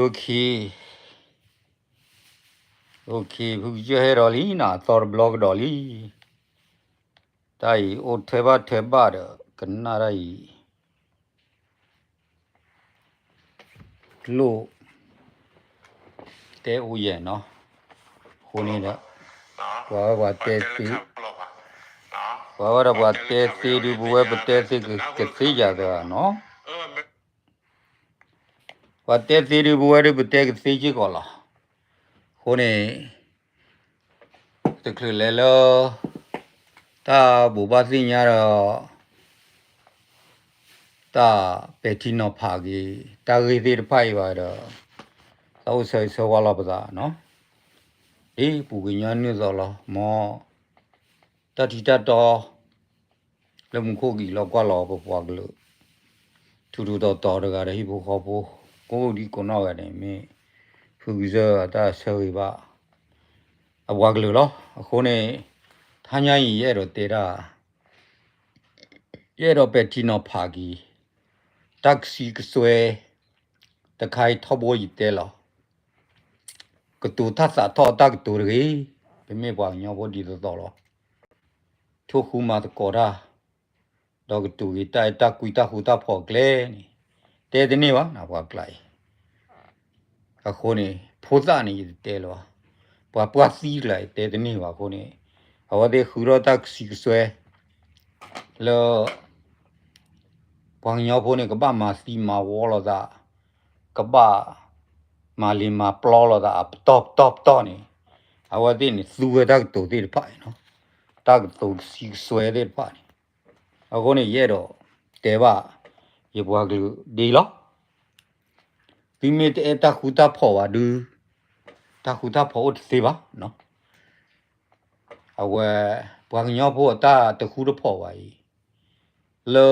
OK, ဖုကစၢၢ်ဟဲဒီးလံနီၤ, အသီတဘျီကဒီးလံ. တၢ်အံၤအိၣ်ထဲဘၣ်ထဲဘၣ်ဒီး ကနၣ်တၢ်အံၤ ကျိၣ် တဲအိၣ်ယဲၢ်နီၤ. အဃိန့ၣ်ဒီး ပှၤဝဲပှၤတဲသ့, ပှၤဝဲဒီးပှၤတဲသ့ဒုး ပဝဲပတဲသ့ကသ့ယၤသဂၤနီၤ. ပှၤတဲသ့ဒုး ပဝဲဒုးပတဲကသ့စ့ၢ်ကီးလီၤ. အဃိန့ၣ် တချုးလဲၤလၢ တၢ်ဘိးဘၣ်သ့ၣ်ညါဒီး တၢ်ပဲာ်ထံနီၤဖးက့ၤ တၢ်ဂ့ၢ်သ့ၣ်တဖၣ်အံၤဘၣ်ဒီး တၢ်အိၣ်ဆၢဂ့ၤဆၢဝါလီၤပသးနီၤ. ဒ်ပူၤကညီနုာ်သီးလီၤ မ် တၢ်ထံတၢ်တီ လၢမူခိၣ်ကံၤလီၤကွၢ်လီၤပပှၤကလုာ် ထူထူတီတီတဂၤဒီးဟံၣ်ဖိဃီဖိ ကိးဒံကိးနီၢ်ဂၤန့ၣ် မ့ၢ်ဖုကစၢၢ်အတၢ်ဆၢဂ့ၤဘၣ် အပှၤကလုာ်လီၤ. အဃိန့ၣ် တဟါညါအံၤ ယအဲၣ်ဒိးတဲဒၣ် ယအဲၣ်ဒိးပဲာ်ထံနီၤဖးက့ၤ တၢ်ကဆံကစွဲ တခါအံၤထီဘိယတဲလီၤ. ကတိၤတၢ်သးထီၣ်အတၢ်ကတိၤတဂ့ၤ, ပမ့ၢ်ပှၤကညီဖိဒ်သိးသိးလီၤ. ထိၣ်ဃူမၤသကိးတၢ်, ဒီးကတိၤက့ၤတၢ်အဲၣ်တၢ်ကွံတၢ်ဃူတၢ်ဖိးအကျဲန့ၣ် တဲတန့ၢ်ဘၣ်နၤ ပှၤကျါအံၤ. အဃိန့ၣ် ဖိသၣ်န့ၣ် ယတတဲလၢၤဘၣ်, ပှၤပှၢ်သံကျါအံၤ တဲတန့ၢ်ဘၣ်အဃိန့ၣ် အဝဲသ့ၣ်ဃုထီၣ်တၢ်ကဆံကစွဲ လၢ ပှၤကညီဖိန့ၣ် ကဘၣ်မၤသံမၤဝီလိာ်သး, ကဘၣ်မၤလ့ၤမၤပျီလိာ်သး အပတီၢ်ပတီၢ်ပတီၢ်န့ၣ် အဝဲသ့ၣ်န့ၣ် သူဝဲတၢ်ကတိၤသ့ၣ်တဖၣ်အံၤနီၤ, တၢ်ကတိၤကဆံကစွဲသ့ၣ်တဖၣ်န့ၣ်. အဃိန့ၣ် ယအဲၣ်ဒိးတဲဘၣ် ယပှၤကလုာ်ဒ်လီၤ. သုမ့ၢ်တအဲၣ်တၢ်ဃူတၢ်ဖိးဘၣ်ဒုး တၢ်ဃူတၢ်ဖိးအိၣ်တသ့ဘၣ်နီၤ. အဝဲ ပှၤကညီဖိအတၢ်တဃူတဖိးဘၣ်အံၤ လၢ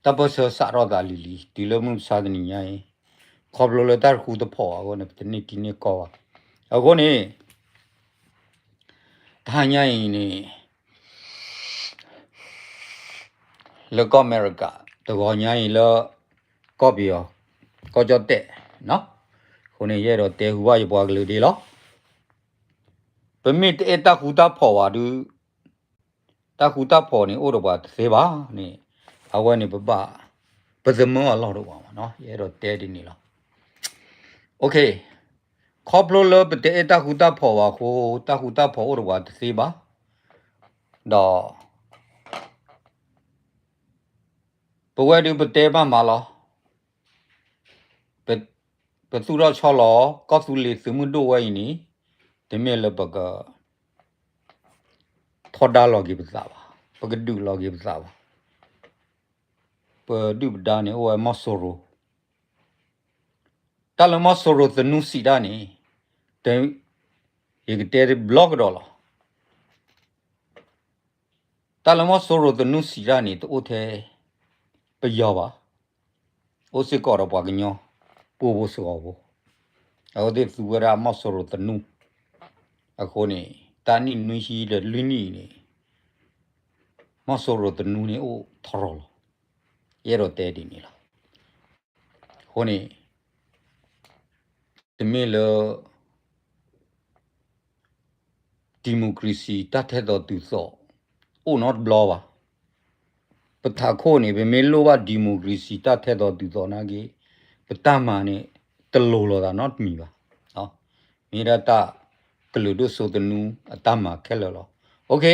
တၢ်ပၢၢ်ဆၢစးထီၣ်သးလံၤလံၤ တုၤလၢမုၢ်မဆါတနံၤညါအံၤ ခီဖျိလၢတၢ်တဃူတဖိးအဃိန့ၣ် ပတန့ၢ်တံၤန့ၢ်ကီၢ်ဘၣ်. အဃိန့ၣ် တဟါညါအံၤန့ၣ် လၢကီၢ်အမဲရကၤ တဂီၤညါအံၤလၢ ကီၢ်ပယီၤ ကီၢ်ကၠီၣ်တဲၣ်နီၤ. အဃိန့ၣ် ယအဲၣ်ဒိးတဲဟူဘၣ်ယပှၤကလုာ်ဒ်လီၤ. ပမ့ၢ်တအဲၣ်တၢ်ဃူတၢ်ဖိးဘၣ်ဒုး တၢ်ဃူတၢ်ဖိးန့ၣ် အိၣ်ဒီးပှၤတသ့ဘၣ်န့ၣ် အဝဲန့ၣ်ပဘၣ် ပသမၢအလီၢ်တအိၣ်ဘၣ်မးနီၤ. ယအဲၣ်ဒိးတဲဒ်န့ၣ်လီၤ. ခီဖျိလၢပတအဲၣ်တၢ်ဃူတၢ်ဖိးဘၣ်အဃိ တၢ်ဃူတၢ်ဖိးအိၣ်ဒီးပှၤတသ့ဘၣ်. ဒီး ပဝဲဒုးပတဲဘၣ်မးလီၤ. ပသူၣ်ထီၣ်ဆီလီၤ ကီၢ်သူလ့ၤသုးမုၢ်ဒိၣ်ဝဲအံၤန့ၣ် တမ့ၢ်လၢပက ထီဒါလီၤက့ၤပသးဘၣ်, ပကဒုးလီၤက့ၤပသးဘၣ်. ပဒုၣ်ပဒါန့ၣ် အိၣ်ဝဲမီၢ်စိရိၤ တၢ်လၢမီၢ်စိရိၤသနူစံးတၢ်န့ၣ် ယကတဲတဘျီကဒီးလီၤ. တၢ်လၢမီၢ်စိရိၤသနူစံးတၢ်န့ၣ် တအိၣ်ထဲပယီၤဘၣ်, အိၣ်စ့ၢ်ကီးဒီးပှၤကညီ ပှိၢ်ဖိစ့ၢ်ကီးဖိ, အဝဲသ့ၣ်သူဝဲဒၣ်မီၢ်စိရိၤသနူ, အဃိန့ၣ် တၢ်နံၣ်နွံဆံဒီးလွံၢ်နံၣ်အံၤန့ၣ် မီၢ်စိရိၤသနူန့ၣ်အိၣ်ထီၣ်လီၤ. ယအဲၣ်ဒိးတဲဒ်န့ၣ်လီၤ. အဃိန့ၣ် တမ့ၢ်လၢ democracy တၢ်ထဲသိးတုၤသိး အိၣ်နီတဘျီဘၣ်. ပထးခိၣ်န့ၣ် ပမ့ၢ်လိၣ်ဘၣ် democracy တၢ်ထဲသိးတုၤသိးနာ်က့ ပတၢ်မၤန့ၣ် တလိၤလိာ်သးနီတမံၤဘၣ်. မ့ၢ်ဒၣ်တၢ်ကလုာ်ဒိၣ်စိသနူအတၢ်မၤခဲလၢာ်လီၤ. OK,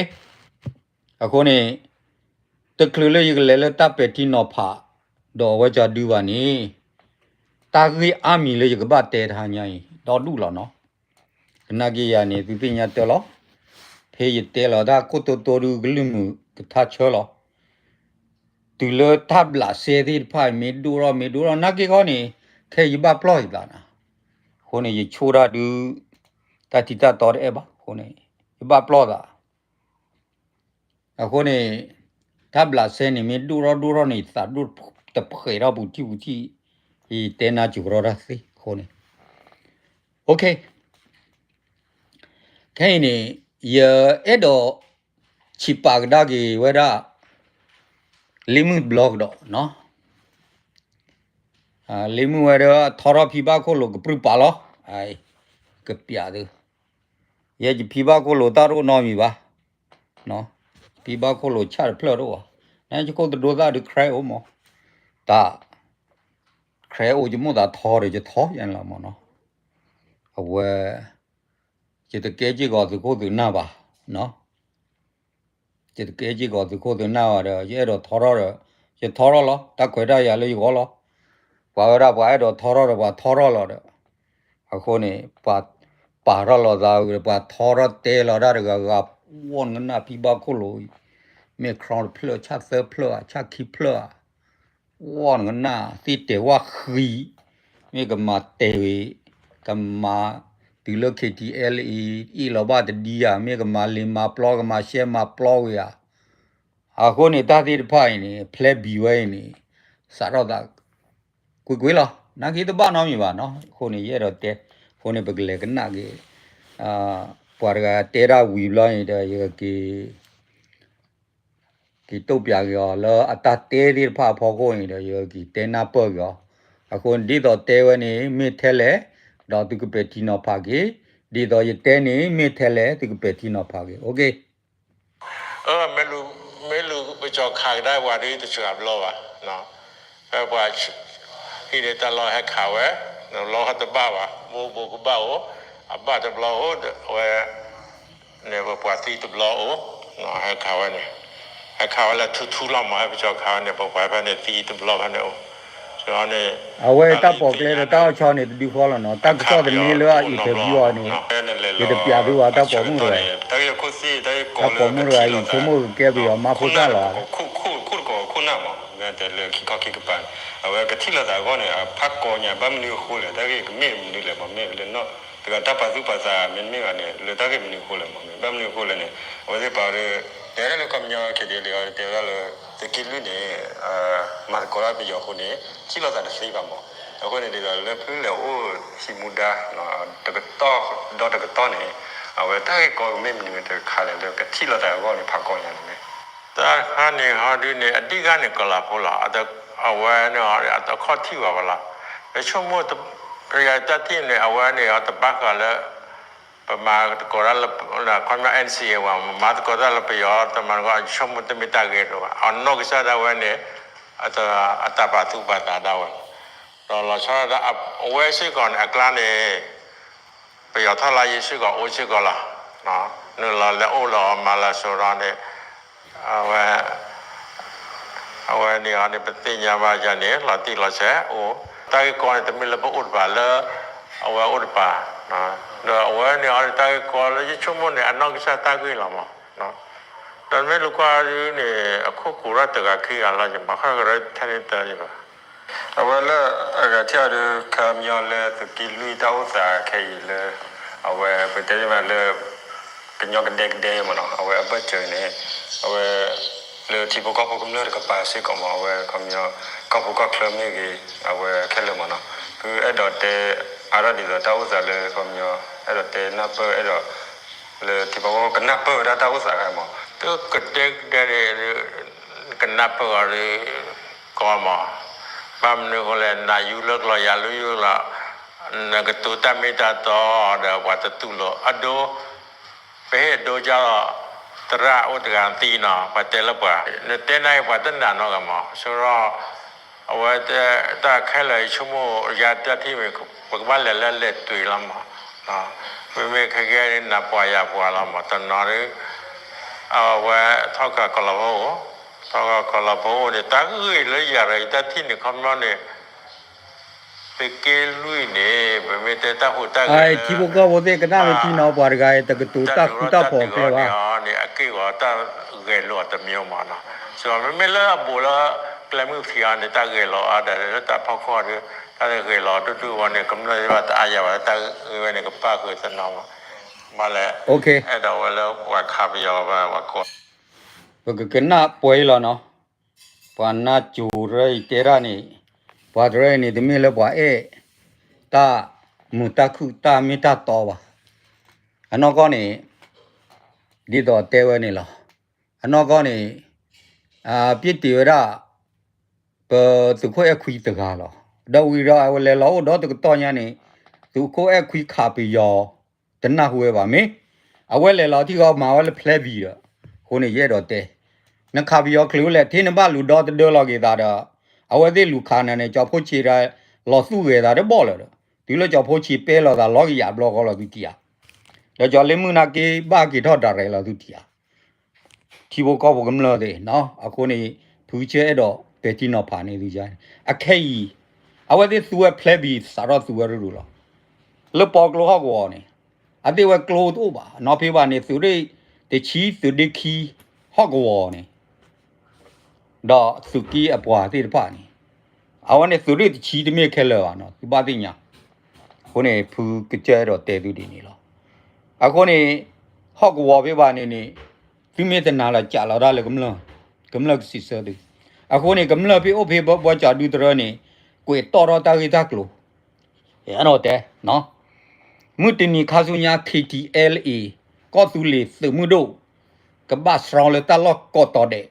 အဃိန့ၣ် တချုးလၢယကလဲၤလၢတၢ်ပဲာ်ထံနီၤဖး ဒီးအဝဲကၠီဒုဘၣ်န့ၣ် တၢ်ဂ့ၢ်အါမံၤလၢယကဘၣ်တဲတဟါညါအံၤ ဒီဒူၣ်လီၤနီၤ. သနာ်က့ယၤန့ၣ် သုသ့ၣ်ညါတၢ်လီၤ. ဖဲယတဲလီၤတၢ်ခိၣ်တီတီဒုး ကလုၢ်မုာ်ကထါဆၢလီၤ. တုၤလၢတၢ်ဘျးစဲသ့ၣ်တဖၣ် မ့ၢ်ဒိၣ်ထီၣ်မ့ၢ်ဒိၣ်ထီၣ် နာ်က့ခီန့ၣ် ခဲအံၤယဘၣ်ပျီၢ်ယသးနၤ. အဃိန့ၣ် ယဆိဒၣ်ဒုး တၢ်ထံတၢ်တီတအဲၣ်ဘၣ်အဃိန့ၣ် ယဘၣ်ပျီၢ်သး အဃိန့ၣ် တၢ်ဘျးစဲန့ၣ် မ့ၢ်ဒိၣ်ထီၣ်ဒိၣ်ထီၣ်န့ၣ် ယသးဒိၣ်တဖှဲးထီၣ်ပူၤထံၣ်ပူၤထံၣ်, ယတဲနၤစူၤကရီတၢ်သ့အဃိန့ၣ် OK, ခဲအံၤန့ၣ် ယအဲၣ်ဒိး ဆံးပာ်ကဒါက့ၤဝဲဒၣ် လ့မုၢ်ဘျီကဒီးနီၤ. လ့မုၢ်ဝဲဒီး ထီထီၣ်ဖံဘၣ်ခိၣ်လိာ်ကပြုၢ်ပာ်လီၤ, ကပျးသု, ယဲယဖံဘၣ်ခိၣ်လိာ်တၢ်တအိၣ်နီတမံၤဘၣ်, ဖံဘၣ်ခိၣ်လိာ်ဆၣ်တဖျၢၣ်တအိၣ်ဘၣ်, နယခိၣ်သဒိသၣ်ဒုး credit အိၣ်မး, တၢ် credit အိၣ်ယမိၢ်သးထီဒီးယထီယဲန့ၣ်လီၤမးနီၤ, အဝဲ ယတကဲစ့ၢ်ကီးသုးခိၣ်သုးနၢ်ဘၣ်, ယတကဲစ့ၢ်ကီးသုးခိၣ်သုးနၢ်ဘၣ်ဒီး ယအဲၣ်ဒိးထီထီၣ်ဒီး ယထီထီၣ်လီၤ, တၢ်ခွဲးတၢ်ယာ်လၢယဂီၢ်လီၤ, ပှၤဝဲဒၣ်ပှၤအဲၣ်ဒိးထီထီၣ်ဒီးပှၤထီထီၣ်လီၤဒီး, အဃိန့ၣ် ပှၤပာ်ထီၣ်လီၤသးဝံၤဒီး ပှၤထီထီၣ်တဲလီၤတၢ်တဂၤဂၤ, ဝီနကနၣ်ဖံဘၣ်ခိၣ်လိာ်အံၤ, မ့ၢ် crown တဖျၢၣ် ဆၣ်သၢဖျၢၣ်ဧါ ဆၣ်ခံဖျၢၣ်ဧါ ဝီနကနၣ် သ့ၣ်တဲာ်ဝၣ်ဃံ, မ့ၢ်ကမၤတဲာ်ဝံၤ, ကမၤတုၤလၢ KTLA အံၤ အ့ၣ်လီၤဘၣ်တဒံဧါ, မ့ၢ်ကမၤလ့ၤမၤပျီ ကမၤရှဲမၤပျီဝံၤဧါ, အဃိန့ၣ် တၢ်သ့ၣ်တဖၣ်အံၤန့ၣ် ဖျဲဘံၤဝဲအံၤန့ၣ် စးထီၣ်သး ကွ့ၢ်ကွ့ၢ်လီၤ, နာ်က့တဘၣ်နီတမံၤဘၣ်နီၤ, အဃိန့ၣ် ယအဲၣ်ဒိးတဲ, အဃိန့ၣ် ပကလဲၤကနၣ်က့ၤ, ပှၤတဂၤတဲဒၣ်ဝံၤဘျီန့ၣ်ဒီး ယကက့ၤ က့ၤတိၢ်ပၠးက့ၤအီၤလၢအတၢ်တဲသ့ၣ်တဖၣ်အဖီခိၣ်န့ၣ်ဒီး ယကက့ၤတဲနၢ်ပၢၢ်က့ၤအီၤ, အဃိန့ၣ် ဒ်သိးတဲဝဲန့ၣ် မ့ၢ်ထဲလဲၣ်, ဒီးသုကပဲာ်ထံနီၤဖးက့ၤ, ဒ်သိးယတဲန့ၣ် မ့ၢ်ထဲလဲၣ် သုကပဲာ်ထံနီၤဖးက့ၤ, OK. မ့ၢ်လူၤပကၠီၤခးကဒါပှၤဒ်တစှၤဘျီဘၣ်, ဖဲပှၤ ဟံးန့ၢ်တၢ်လီၢ်ဟဲခးဝဲ, လီၢ်တဘၣ်ဘၣ်, ဘိဘိကဘၣ်အိၣ်, အဘၣ်တဘျီအိၣ်, အဝဲ န့ၣ်ပပှၤသံတဘျီအိၣ်, ဟဲခးဝဲန့ၣ်, ဟဲခးဝဲလၢထူထူလီၤမး, ဟဲပကၠီၤခးဝဲန့ၣ် ပပှၤဖဲန့ၣ်သံတဘျီဖဲန့ၣ်အိၣ်, န့ၣ် အဝဲတၢ်ပီၣ်ကျဲဒီးတၢ်အီၣ်ဆီန့ၣ် တဒုဃီလီၤနီၤ, တၢ်ကစီၣ်သန့လၢအ interview အီၤန့ၣ်, ယတပျးသုဘၣ် တၢ်ပိာ်မုၣ်တဂၤအံၤ, တၢ်ပိာ်မုၣ်တဂၤအံၤ ဆိကမိၣ်ကကဲပယီၤမါဖိသၣ်လီၤဧါ ခိၣ်နၢ်မး, မ့ၢ်တဲလၢခံခီခံကပၤန့ၣ် အဝဲကထံၣ်လိာ်သးအဂီၢ်န့ၣ် ဖးကီညါ ဘၣ်မနုၤအဃိလဲၣ်, တၢ်ဂ့ၢ်ကမ့ၢ်မနုၤလဲၣ်မး, မ့ၢ်လၢနီၢ်တဂၤတၢ်ပာ်သူၣ်ပာ်သးမ့တမ့ၢ်ဘၣ်န့ၣ် လၢတၢ်ဂ့ၢ်မနုၤအဃိလဲၣ်မး, ဘၣ်မနုၤအဃိလဲၣ်န့ၣ် အဝဲသ့ၣ်ပာ်ဒီး တဲဒၣ်လၢခီပညီ ခဲဒ်လံ တဲဝဲဒၣ်လၢ သုးက့လွံၢ်န့ၣ် မၤသကိးတၢ်ပယီၤအဃိန့ၣ် ထံၣ်လိာ်သးတသ့ဘၣ်မး, အဃိန့ၣ်ဒ်သိးလၢဖုလဲၤအိၣ်ဟံးမူဒါ တကတီၢ် ဒီတကတီၢ်န့ၣ် အဝဲတၢ်ဂ့ၢ်ကီကမ့ၢ်မနုၤတခါလဲၣ် လၢကထံၣ်လိာ်သးအဂီၢ်န့ၣ် ဖးကီညါန့ၣ်လဲၣ်. တၢ်တခါန့ၣ်ဟီဒုန့ၣ် အဓိကန့ၣ် ကီၤလၤဖိလီၤ. အဝဲန့ၣ် အတခီထံၣ်ဘၣ်ဝဲလီၤ. ယဆိကမိၣ် ပယီၤတၢ်ထံၣ်န့ၣ် အဝဲန့ၣ် အတဘၣ်ဃးလၢ ပမၤသကိးတၢ်လၢ ခီပညီ NCA ဝဲ မၤသကိးတၢ်လၢပယီၤ တမၤသကိး ယဆိကမိၣ်တမ့ၢ်တၢ်ဂ့ၢ်ဒိၣ်ဘၣ်. အနီၢ်ကစၢ်ဒၣ်ဝဲန့ၣ် အတၢ်ပာ်သူၣ်ပာ်သးဒၣ်ဝဲ ဒီးလီၤဆီဒၣ် အဝဲစ့ၢ်ကီးန့ၣ် အကျါန့ၣ် ပယီၤထီၣ်လၢယ့ၢ်စ့ၢ်ကီးအိၣ်စ့ၢ်ကီးလီၤ. နုာ်လီၤလဲၤအိၣ်လီၤမၤလၢစိၤဒီးန့ၣ် အဝဲ အဝဲန့ၣ်အီၤန့ၣ် ပသ့ၣ်ညါဘၣ်ယၤန့ၣ် လီၤတံၢ်လီၤဆဲးအိၣ် တၢ်ဂ့ၢ်ကီန့ၣ် တမ့ၢ်လၢပအိၣ်တပၤလၢ အဝဲအိၣ်တပၤ ဒီးအဝဲန့ၣ်အီၤန့ၣ် တၢ်ဂ့ၢ်ကီလၢယဆိကမိၣ်န့ၣ် အနီၢ်ကစၢ်တၢ်ဂ့ၢ်လီၤမး. ဒီးမ့ၢ်လူၤကွၢ်ဒ်န့ၣ် အခိၣ်ကိးထီၣ်တဂၤခံဂၤလီၤ ယမၤဃၣ်ကရၢထဲန့ၣ်တၢ်ယဘၣ် အဝဲလၢအဂၤထံၣ်အီၤဒီး ခီပညီလၢသုးက့လွံၢ်တၢ်အိၣ်သးခဲအံၤလၢ အဝဲပတဲမးလၢ ကညီကဒဲကဒဲမးနီၤ အဝဲအဘၢၣ်စၢၤန့ၣ် အဝဲ လၢထံဖိကီၢ်ဖိကမျၢၢ်တကပၤစ့ၢ်ကီးမး အဝဲခီပညီ ကီၢ်ပူၤကီၢ်ချၢမ့ၢ်ဂ့ၤ အဝဲခဲလၢာ်မးနီၤ ဖုအဲၣ်ဒိးတဲ အါထီၣ်ဒ်သိးတၢ်အိၣ်သးလၢခီပညီ အဲၣ်ဒိးတဲနၢ်ပၢၢ်အဲၣ်ဒိး လၢထံဖိကီၢ်ဖိကနၢ်ပၢၢ်ဝဲဒၣ်တၢ်အိၣ်သးဂၤမး တကဒဲကဒဲန့ၣ် ကနၢ်ပၢၢ်အီၤဒီး ကီမး ဘၣ်မနုၤအဃိလဲၣ် နယူလၢကလီၤ ယၤလူယူလီၤ နကတိၤတၢ်မ့ၢ်တၢ်တီဒီးပှၤတတူၢ်လိာ် အဒိ ပဟ့ၣ်အဒိကၢ်လီၤ သရၣ်အိၣ်တဂၤသံနီၤ ပှၤတဲလၢပှၤ နတဲနၤအံၤပှၤတနာ်နီတဂၤမး ဆိဒီး အဝဲတၢ်ခဲလၢာ်ယဆိကမိၣ် ယၤတၢ်ထံၣ်မ့ၢ် ပကဘၣ်လဲၤလၢလဲၤတုၤလီၤမး မ့မ့ၢ်ခဲကဲနၤပှၤယၤပှၤလီၤမး တနီၤဒီး အဝဲထီၣ်ကးကီၤလၤဖိအိၣ် ထီၣ်ကးကီၤလၤဖိအိၣ်န့ၣ် တၢ်ဂ့ၢ်လၢယၤဒီးယတၢ်ထံၣ်န့ၣ် ခီပညီန့ၣ် သုးက့လွံၢ်န့ၣ် ပမ့ၢ်တဲတၢ်ဟူးတၢ်ဂဲၤလၢ ထံဖိကီၢ်ဖိသ့ၣ်ကနၣ်လၢထံနီၤ ပှၤတဂၤအံၤ တကတိၤတၢ်ဃူတၢ်ဖိးကျဲဘၣ် န့ၣ် အက့ၢ်ဂီၤတၢ်ဂဲၤလိာ်တမံၤမးနီၤ စ့ၢ်ကီး မ့မ့ၢ်လၢအဘူးလၢ ကျဲမုၢ်ထံးအီၤန့ၣ် တၢ်ဂဲၤလိာ်အါဒၣ်လၢတၢ်ဖီခိၣ် တၢ်ဂဲၤလိာ်ဒိၣ်ဒိၣ်ဝဲန့ၣ် ကမျၢၢ်ဘၣ်တအါယၤဘၣ် တၢ်ဂ့ၢ်ဝဲန့ၣ် ကပၣ်ဃုာ်တနီၤမး မးလဲၣ် အဲၣ်ဒိးဝဲလၢပှၤခးပယီၤဘၣ်ပှၤကိး ပကကနၣ်ပှဲၤအံၤလီၤနီၤ ပှၤနၢ်စူၤတရၢအံၤတဲတၢ်န့ၣ် ပှၤတရၢအံၤန့ၣ် တမ့ၢ်လၢပှၤအဲၣ် တၢ်မုာ်တၢ်ခုၣ်တၢ်မ့ၢ်တၢ်တီဘၣ် အနီၢ်ကီၢ်န့ၣ် ဒ်သိးတဲဝဲန့ၣ်လီၤ အနီၢ်ကီၢ်န့ၣ် ပျဲတ့ၢ်ဝဲဒၣ် ပသုးခိၣ်အဲၣ်ခွံတဂၤလီၤ ဒီးဝံၤဒီးအဝဲလဲၤလီၤအိၣ်ဒီးတကတီၢ်ညါန့ၣ် သုးခိၣ်အဲၣ်ခွံခးပယီၤ တနၢ်ဟူဝဲဘၣ်မ့ၢ် အဝဲလဲၤလီၤထံဂီၤမၤဝဲလၢ plan B ဒီး အဃိန့ၣ် ယအဲၣ်ဒိးတဲ နခးပယီၤချုးလဲၣ် ထဲနဘၣ်လူၤဒီတဒၢလီၤက့ၤသးဒီး အဝဲသ့ၣ်လူၤခးနၤန့ၣ် ကၠီဖိဆံးတၢ် လီၤသူၣ်ဂဲၤသးတဘီၣ်လၢၤဒီး တုၤလၢကၠီဖိဆံးပဲလီၤသးလီကယၤဘျီဃီလီၤ သုထံၣ်ဧါ. ဒီးကၠီလ့မုၣ်နာ်က့ ဘၣ်က့ၤထီၣ်ဒၣ်ရဲၣ်လီၤ သုထံၣ်ဧါ. ထံဖိကီၢ်ဖိကမျၢၢ်သ့ၣ်နီၤ အဃိန့ၣ် ဖုကစၢၢ်အဲၣ်ဒိးပဲာ်ထံနီၤဖးန့ၢ်သုန့ၣ် အခဲအံၤ အဝဲသ့ၣ်သူဝဲ plan B စးထီၣ်သူဝဲရူၤရူၤလီၤ. လၢပီကျိဟီၣ်ကဝီၤန့ၣ် အသ့ၣ်ဝဲကျိတအိၣ်ဘၣ် နီၢ်ဖ့ဘၣ်န့ၣ် သုးရ့ၣ်တဆံ သုးဒ့ခံ ဟီၣ်ကဝီၤန့ၣ် ဒီးသုးက့အပှၤသ့ၣ်တဖၣ်န့ၣ် အဝဲန့ၣ်သုးရ့ၣ်တဆံတမ့ၢ်ခဲလၢာ်ဘၣ်နီၤ သုဘၣ်သ့ၣ်ညါ. အဃိန့ၣ် ဖုကစၢၢ်အဲၣ်ဒိးတဲသုဒ်န့ၣ်လီၤ. အဃိန့ၣ် ဟီၣ်ကဝီၤဖဲဘၣ်န့ၣ်န့ၣ် သုမ့ၢ်တနာ်လၢကးလီၤတၢ်လၢကမျၢၢ် ကမျၢၢ်ကစံးဆၢသု အဃိန့ၣ် ကမျၢၢ်ဖဲအိၣ်ဖဲဘၢဘၢကၠီဒုတရၢန့ၣ် ကွဲးတီၣ်ထီၣ်တၢ်ဂ့ၢ်တၢ်ကျိၤ အဲၣ်ဒိးတဲ မုၢ်တနံၤခါဆူညါ K T L A ကီၢ်သူလ့ၤသုးမုၢ်ဒိၣ် ကဘၣ်စှီလၢတၢ်လီၢ်ကိးတီၤဒဲး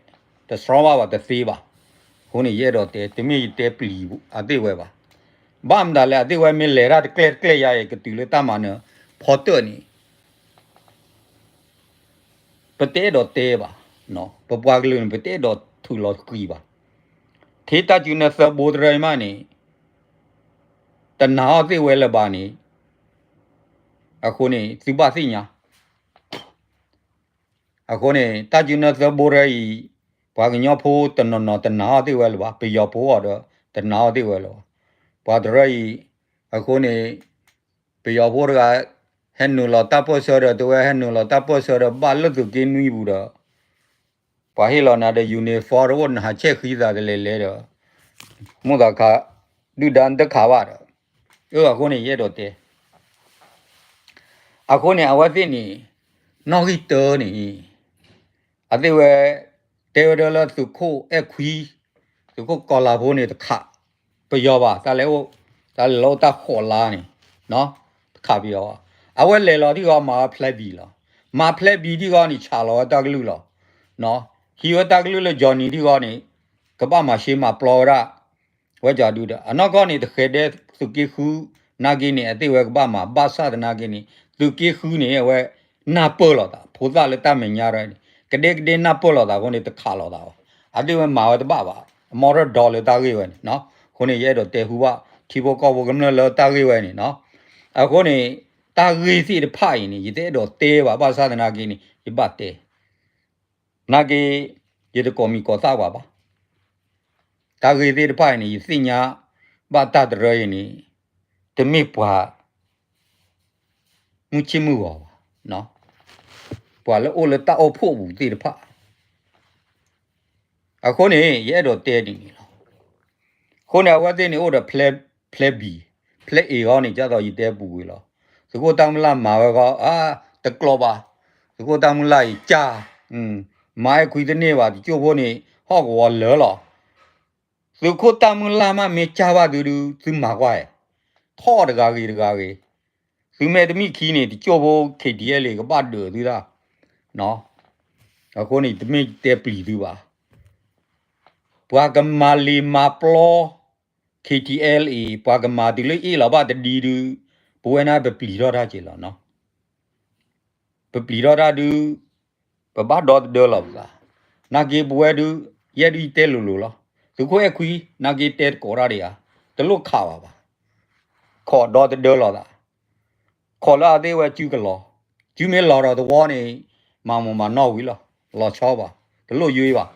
တစှီဘၣ်ဘၣ်တသ့ဘၣ်. အဃိန့ၣ် ယအဲၣ်ဒိးတဲ တမ့ၢ်ယတဲပျံၤအသ့ၣ်ဝဲဘၣ်. ဘၣ်မတၤလဲၣ် အသ့ၣ်ဝဲမ့ၢ်လဲၤတၢ်တကျဲၣ်တကျဲၣ်ယါအံၤ ကတုၤလၢတၢ်မၤနၢၤဖီတၢၣ်န့ၣ် ပတအဲၣ်ဒိးတဲဘၣ်. ပပှၤကလုာ်န့ၣ် ပတအဲၣ်ဒိးထုးလီၤဃံၤဘၣ်. ထဲတၢ်စုနၢသၢဘိတရၢအံၤမးန့ၣ် တနာ်အီၤသ့ၣ်ဝဲလၢၤဘၣ်န့ၣ် အဃိန့ၣ် သုဘၣ်သ့ၣ်ညါ အဃိန့ၣ် တၢ်စုနၢသၢဘိတရၢအံၤ ပှၤကညီဖိတနီၤနီၤတနာ်အီၤသ့ၣ်ဝဲလၢၤဘၣ်, ပယီၤဖိအီၤဒီး တနာ်အီၤသ့ၣ်ဝဲလၢၤဘၣ်. ပှၤတရၢအံၤ အဃိန့ၣ် ပယီၤဖိတဂၤ ဟဲနုာ်လီၤတၢ်ပၢၢ်ဆၢဒီး တဲဝဲဟဲနုာ်လီၤတၢ်ပၢၢ်ဆၢဒီး ဘၣ်လၢသုးက့နွံပူၤဒီး ပှၤဟ့ၣ်လီၤနၤဒီး uniform တအိၣ် နဟးဆဲၣ်ဃံသးတလဲၤလဲၤဒီး မိၢ်သးခါ ဒုၣ်ဒါနတခးဘၣ်ဒီး အၢ အဃိန့ၣ် ယအဲၣ်ဒိးတဲ အဃိန့ၣ် အဝဲသ့ၣ်န့ၣ် နီၣ်ဂံၢ်တၢန့ၣ် အသ့ၣ်ဝဲ တဲဝဲဒၣ်လၢသုးခိၣ်အဲၣ်ခွံ သုးခိၣ်ကီၤလၤဖိန့ၣ် တခးပယီၤဘၣ်, တၢ်လဲၤအိၣ် တၢ်လဲၤလီၤအိၣ်တၢ်ဃိးလါန့ၣ် တခးပယီၤဘၣ်. အဝဲလဲၤလီၤထံဂီၤမၤဝဲ plan B လီၤ. မၤ plan B ထံဂီၤန့ၣ် ဆးလီၤဝဲတၢ်ကလုၢ်လီၤ. ဟံးဝဲတၢ်ကလုၢ်လၢ Johnny ထံဂီၤန့ၣ် ကဘၣ်မၤရှဲမၤပျီဝဲဒၣ် ဝဲကၠီဒုဒီး အနီၢ်ကီၢ်န့ၣ် တဃဲၤဒဲးသုးက့ဃု နာ်က့န့ၣ် အသ့ၣ်ဝဲကဘၣ်မၤ ဘၣ်ဆၣ်သနာ်က့န့ၣ် သုးက့ဃုန့ၣ် အဝဲနၢ်ပၢၢ်လိာ်သး ဖိသၣ်လၢတၢ်မဲာ်ညါရၢန့ၣ် ကဒဲကဒဲနၢ်ပၢၢ်လိာ်သးအဃိန့ၣ် တခးလိာ်သးဘၣ်. အသ့ၣ်ဝဲမၤဝဲတဘၣ်ဘၣ် အမီၢ်ထီၣ်ဒီးလၢတၢ်ဂ့ၢ်ဝဲန့ၣ်နီၤ. အဃိန့ၣ် ယအဲၣ်ဒိးတဲဟူဘၣ် ထံဖိကီၢ်ဖိကမျၢၢ်လၢတၢ်ဂ့ၢ်ဝဲန့ၣ်နီၤ. အဃိန့ၣ် တၢ်ဂ့ၢ်သ့ၣ်တဖၣ်အံၤန့ၣ် ယတအဲၣ်ဒိးတဲဘၣ် ဘၣ်ဆၣ်သနာ်က့န့ၣ် ယဘၣ်တဲ နာ်က့ ယတကိးမံၤကိးသၣ်ပှၤဘၣ်. တၢ်ဂ့ၢ်သ့ၣ်တဖၣ်အံၤန့ၣ် ယသ့ၣ်ညါဘၣ်တၢ်တရၢအံၤန့ၣ် တမ့ၢ်ပှၤ မုၢ်ဆ့ၣ်မုၢ်ဂီၤဘၣ်, ပှၤလၢအိၣ်လၢတၢ်အိၣ်ဖှိၣ်ပူၤသ့ၣ်တဖၣ် အဃိန့ၣ် ယအဲၣ်ဒိးတဲဒ်န့ၣ်လီၤ. အဃိန့ၣ် အဝဲသ့ၣ်န့ၣ်အိၣ်ဒီး plan B, plan A ဂီၢ်န့ၣ် ဒ်သိးယတဲပူၤကွံာ်လီၤ. သုးခိၣ်တၢ်မုၢ်လၢ်မၤဝဲဂီၢ် အါ တကျိးဘၣ်. သုးခိၣ်တၢ်မုၢ်လၢ်အံၤကၢ်, မၤအဲၣ်ခွံတန့ၢ်ဘၣ် တကၠိၢ်ဖိန့ၣ် ဟီၣ်ကဝီၤလၢာ်လီၤ. သုးခိၣ်တၢ်မုၢ်လၢ်မးမ့ၢ်ကၢ်ဘၣ်သုဒုး သုမၤကွၢ်ဧါ, ထီၣ်တဂၤဂ့ၤတဂၤဂ့ၤ, သုမ့ၢ်တမ့ၢ်ခံန့ၣ် တကၠိၢ်ဖိ K T L A ကဘၣ်ဒၢးသုတၢ် အဃိန့ၣ် တမ့ၢ်တဲပျံၤသုဘၣ်. ပှၤကမၤလ့ၤမၤပျီ K T L A ပှၤကမၤတုၤလၢအ့ၣ်လီၤဘၣ်တဒံဒုး ပဝဲန့ၣ်ပပျံၤထီၣ်တၢ်က့ၤလီၤနီၤ. ပပျံၤထီၣ်တၢ်ဒုး ပဘၣ်ဒီသဒၢလီၤပသး, နာ်က့ပဝဲဒုး ယဲဒုးယတဲလိၤလိၤလီၤ. သုးခိၣ်အဲၣ်ခွံ နာ်က့တဲတကိးတၢ်ဒံးဧါ, တလိၣ်ခးဘၣ်ဘၣ်. ခိးဒီသဒၢလီၤသး, ခိးလၢအသ့ၣ်ဝဲစုကလီၤ, စုမ့ၢ်လီၤဒီးသဝီန့ၣ် မၤမိၢ်မၤနီၢ်ဝံၤလီၤ, လီၤဆီဘၣ်, တလိၣ်ယွ့ဘၣ်.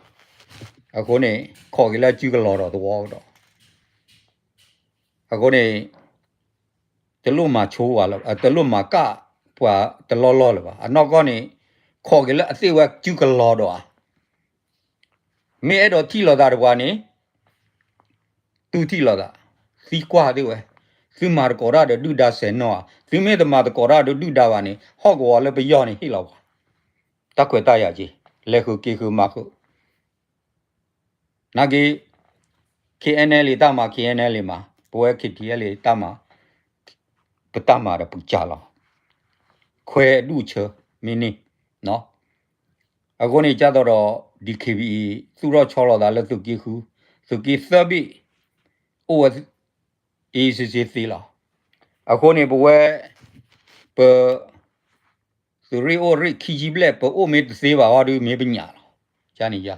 အဃိန့ၣ် ခိးက့ၤလၢစုကလီၤဒီးသဝီကဒီး အဃိန့ၣ် တလိၣ်မၤဆိဝဲလၢၤ, တလိၣ်မၤကၢ်ပှၤတလီၢ်လီၢ်လၢၤဘၣ်. အနီၢ်ကီၢ်န့ၣ် ခိးက့ၤလၢအသ့ၣ်ဝဲစုကလီၤဒီးဧါ. မ့ၢ်အဲၣ်ဒိးထံၣ်လိာ်သးတပှၤန့ၣ် သုထံၣ်လိာ်သး, သံကွၢ်သ့ၣ်ဝဲ, သုမၤသကိးတၢ်ဒီးဒုၣ်ဒါစဲၤနီၣ်ဧါ, သုမ့ၢ်တမၤသကိးတၢ်ဒီးဒုၣ်ဒါဘၣ်န့ၣ် ဟီၣ်ကဝီၤလၢပယီၤန့ၣ်ဟ့ၣ်လီၤပှၤ တၢ်ခွဲးတၢ်ယာ်က့ၤ, လဲၤဃုာ်က့ၤဃုာ်မၤဃုာ် နာ်က့ K N L A တၢ်မၤ K N L A မၤ, ပဝဲ K T L A တၢ်မၤ, ပတၢ်မၤဒီးပူၤစၢ်လီၤ. ခွဲးအဒူၣ်အဆၢ မ့ၢ်န့ၣ်, အဃိန့ၣ် ကၢ်သိးဒီး D K B A သူၣ်ထီၣ်ဆီလီၤသးလၢသုးက့ဃု, သုးက့သၢဘ့ၣ်, အိၣ်ဝဲ အ့စ့စ့သ့လီၤ. အဃိန့ၣ် ပဝဲ ပ သုးရ့ၣ်အိၣ်ရ့ၣ်ခံဆံဘျဲၣ် ပအိၣ်မ့ၢ်တသ့ဘၣ်အီၤဒီး မ့ၢ်ပညၣ်လီၤ. ယန့ၣ်ယ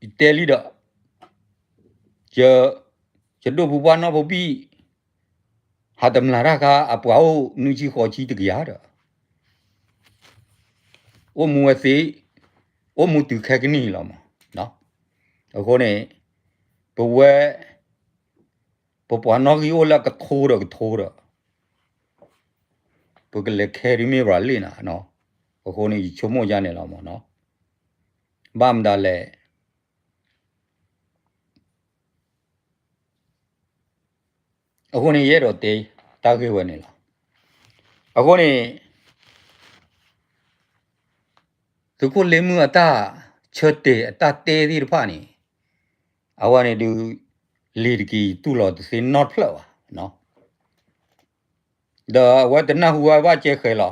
ယတဲလံဒီး ယ ယဒိၣ်ဖိပှၢ်နီၢ်ဖိဘံၣ် ဟးတမျၢ်တၢ်ခါ အပှၤအိၣ်နွံဆံဃိးဆံတကယၤဒီး အိၣ်မူဝဲသ့, အိၣ်မူတုၤခဲကနံၣ်လီၤမး. အဃိန့ၣ် ပဝဲ ပပှၤနီၣ်ဂံၢ်အိၣ်လၢကထိဒီးကထိဒီး ပကလဲၤခဲဒ်မ့ၢ်ဘၣ်လံနၤ, အဃိန့ၣ် ယဆိကမိၣ်ယါန့ၣ်လီၤမးနီၤ. ဘၣ်မတၤလဲၣ်. အဃိန့ၣ် ယအဲၣ်ဒိးတဲတၢ်ဂ့ၢ်ဝဲန့ၣ်လီၤ. အဃိန့ၣ် သုးခိၣ်လ့မုၢ်အတၢ်ဆၢတဲာ်အတၢ်တဲသ့ၣ်တဖၣ်န့ၣ် အဝဲန့ၣ်ဒုး လ့ၤတက့ၤတူၢ်လီၤတသ့နီတဖျၢၣ်ဘၣ်. ဒီးအဝဲတနၢ်ဟူဝဲဘၣ်ကဲဃဲၤလီၤ.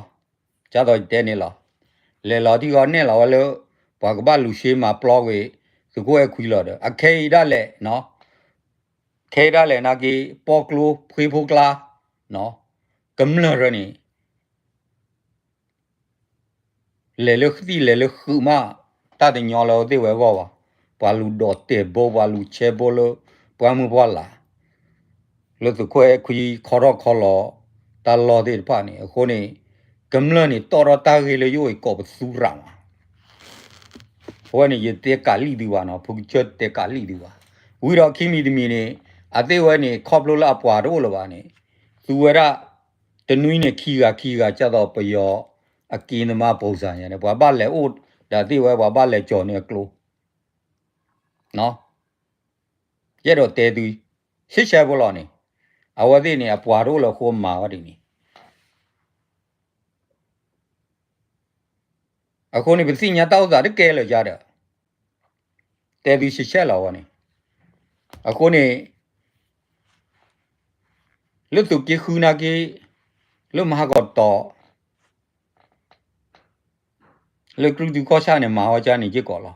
ကၢ်သိးယတဲန့ၣ်လီၤ. လဲၤလီၤထံဂီၤနဲၣ်လီၤဝဲလၢ ပှၤကဘၣ်လူၤရှ့မၤပျီကွံာ် သုးခိၣ်အဲၣ်ခွံလီၤဒီး အခဲအံၤဒၣ်လဲာ် ခဲအံၤဒၣ်လဲာ်နာ်က့ ပီကျိဖှ့ဖိကျါ ကမျၢၢ်ရၢန့ၣ် လဲၤလၢဃံၣ်လဲၤလၢဃုာ်မး တၢ်တညီလၢအဝဲသ့ၣ်ဝဲအဂီၢ်ဘၣ်. ပှၤလူၤဒိးတဲာ်ဘိ ပှၤလူၤဆဲဘိလၢ ပှၢ်မုၢ်ပှၢ်လၢ် လၢသုးခိၣ်အဲၣ်ခွံခီထီၣ်ခီလီၤ တၢ်လီၢ်သ့ၣ်တဖၣ်န့ၣ် အဃိန့ၣ် ကမျၢၢ်န့ၣ် တီၣ်ထီၣ်တၢ်ဂ့ၢ်လၢယအိၣ်အံၤကိးပသူရၣ်မး အဝဲန့ၣ် ယတဲကးလံၣ်သုဘၣ်နီၤ, ဖုကစၢၢ်တဲကးလံၣ်သုဘၣ်. ဝံၤဒီးခံမံၤတမံၤန့ၣ် အသ့ၣ်ဝဲန့ၣ် ခီဖျိလၢအပှၤတအိၣ်လၢၤဘၣ်န့ၣ် သူဝဲဒၣ် တနွံန့ၣ် ခံဂၤခံဂၤ ကၢ်သိးပယီၤ အက့နမါပိစၢ်ညါန့ၣ် ပှၤဘၣ်လဲၤအိၣ်ဒီးသ့ၣ်ဝဲ ပှၤဘၣ်လဲၤကၠီၤန့ၢ်အကျိ ယအဲၣ်ဒိးတဲသု ရှဲရှဲဖိလီၤန့ၣ်, အဝဲသ့ၣ်န့ၣ် အပှၤတအိၣ်လၢၤအဃိမၤဝဲဒ်န့ၣ် အဃိန့ၣ် ပသ့ၣ်ညါတၢ်အိၣ်သးတကဲလၢၤယါဒီး တဲသုရှဲရှဲလီၤဝဲန့ၣ်, အဃိန့ၣ် လၢသုးက့ဃုနာ်က့ လၢမဟါကီးတီၤ လၢကြုၢ်တုကီၢ်ဆၣ်န့ၣ် မၤဝဲကၢ်န့ၣ်က့ၢ်ကီးလီၤ.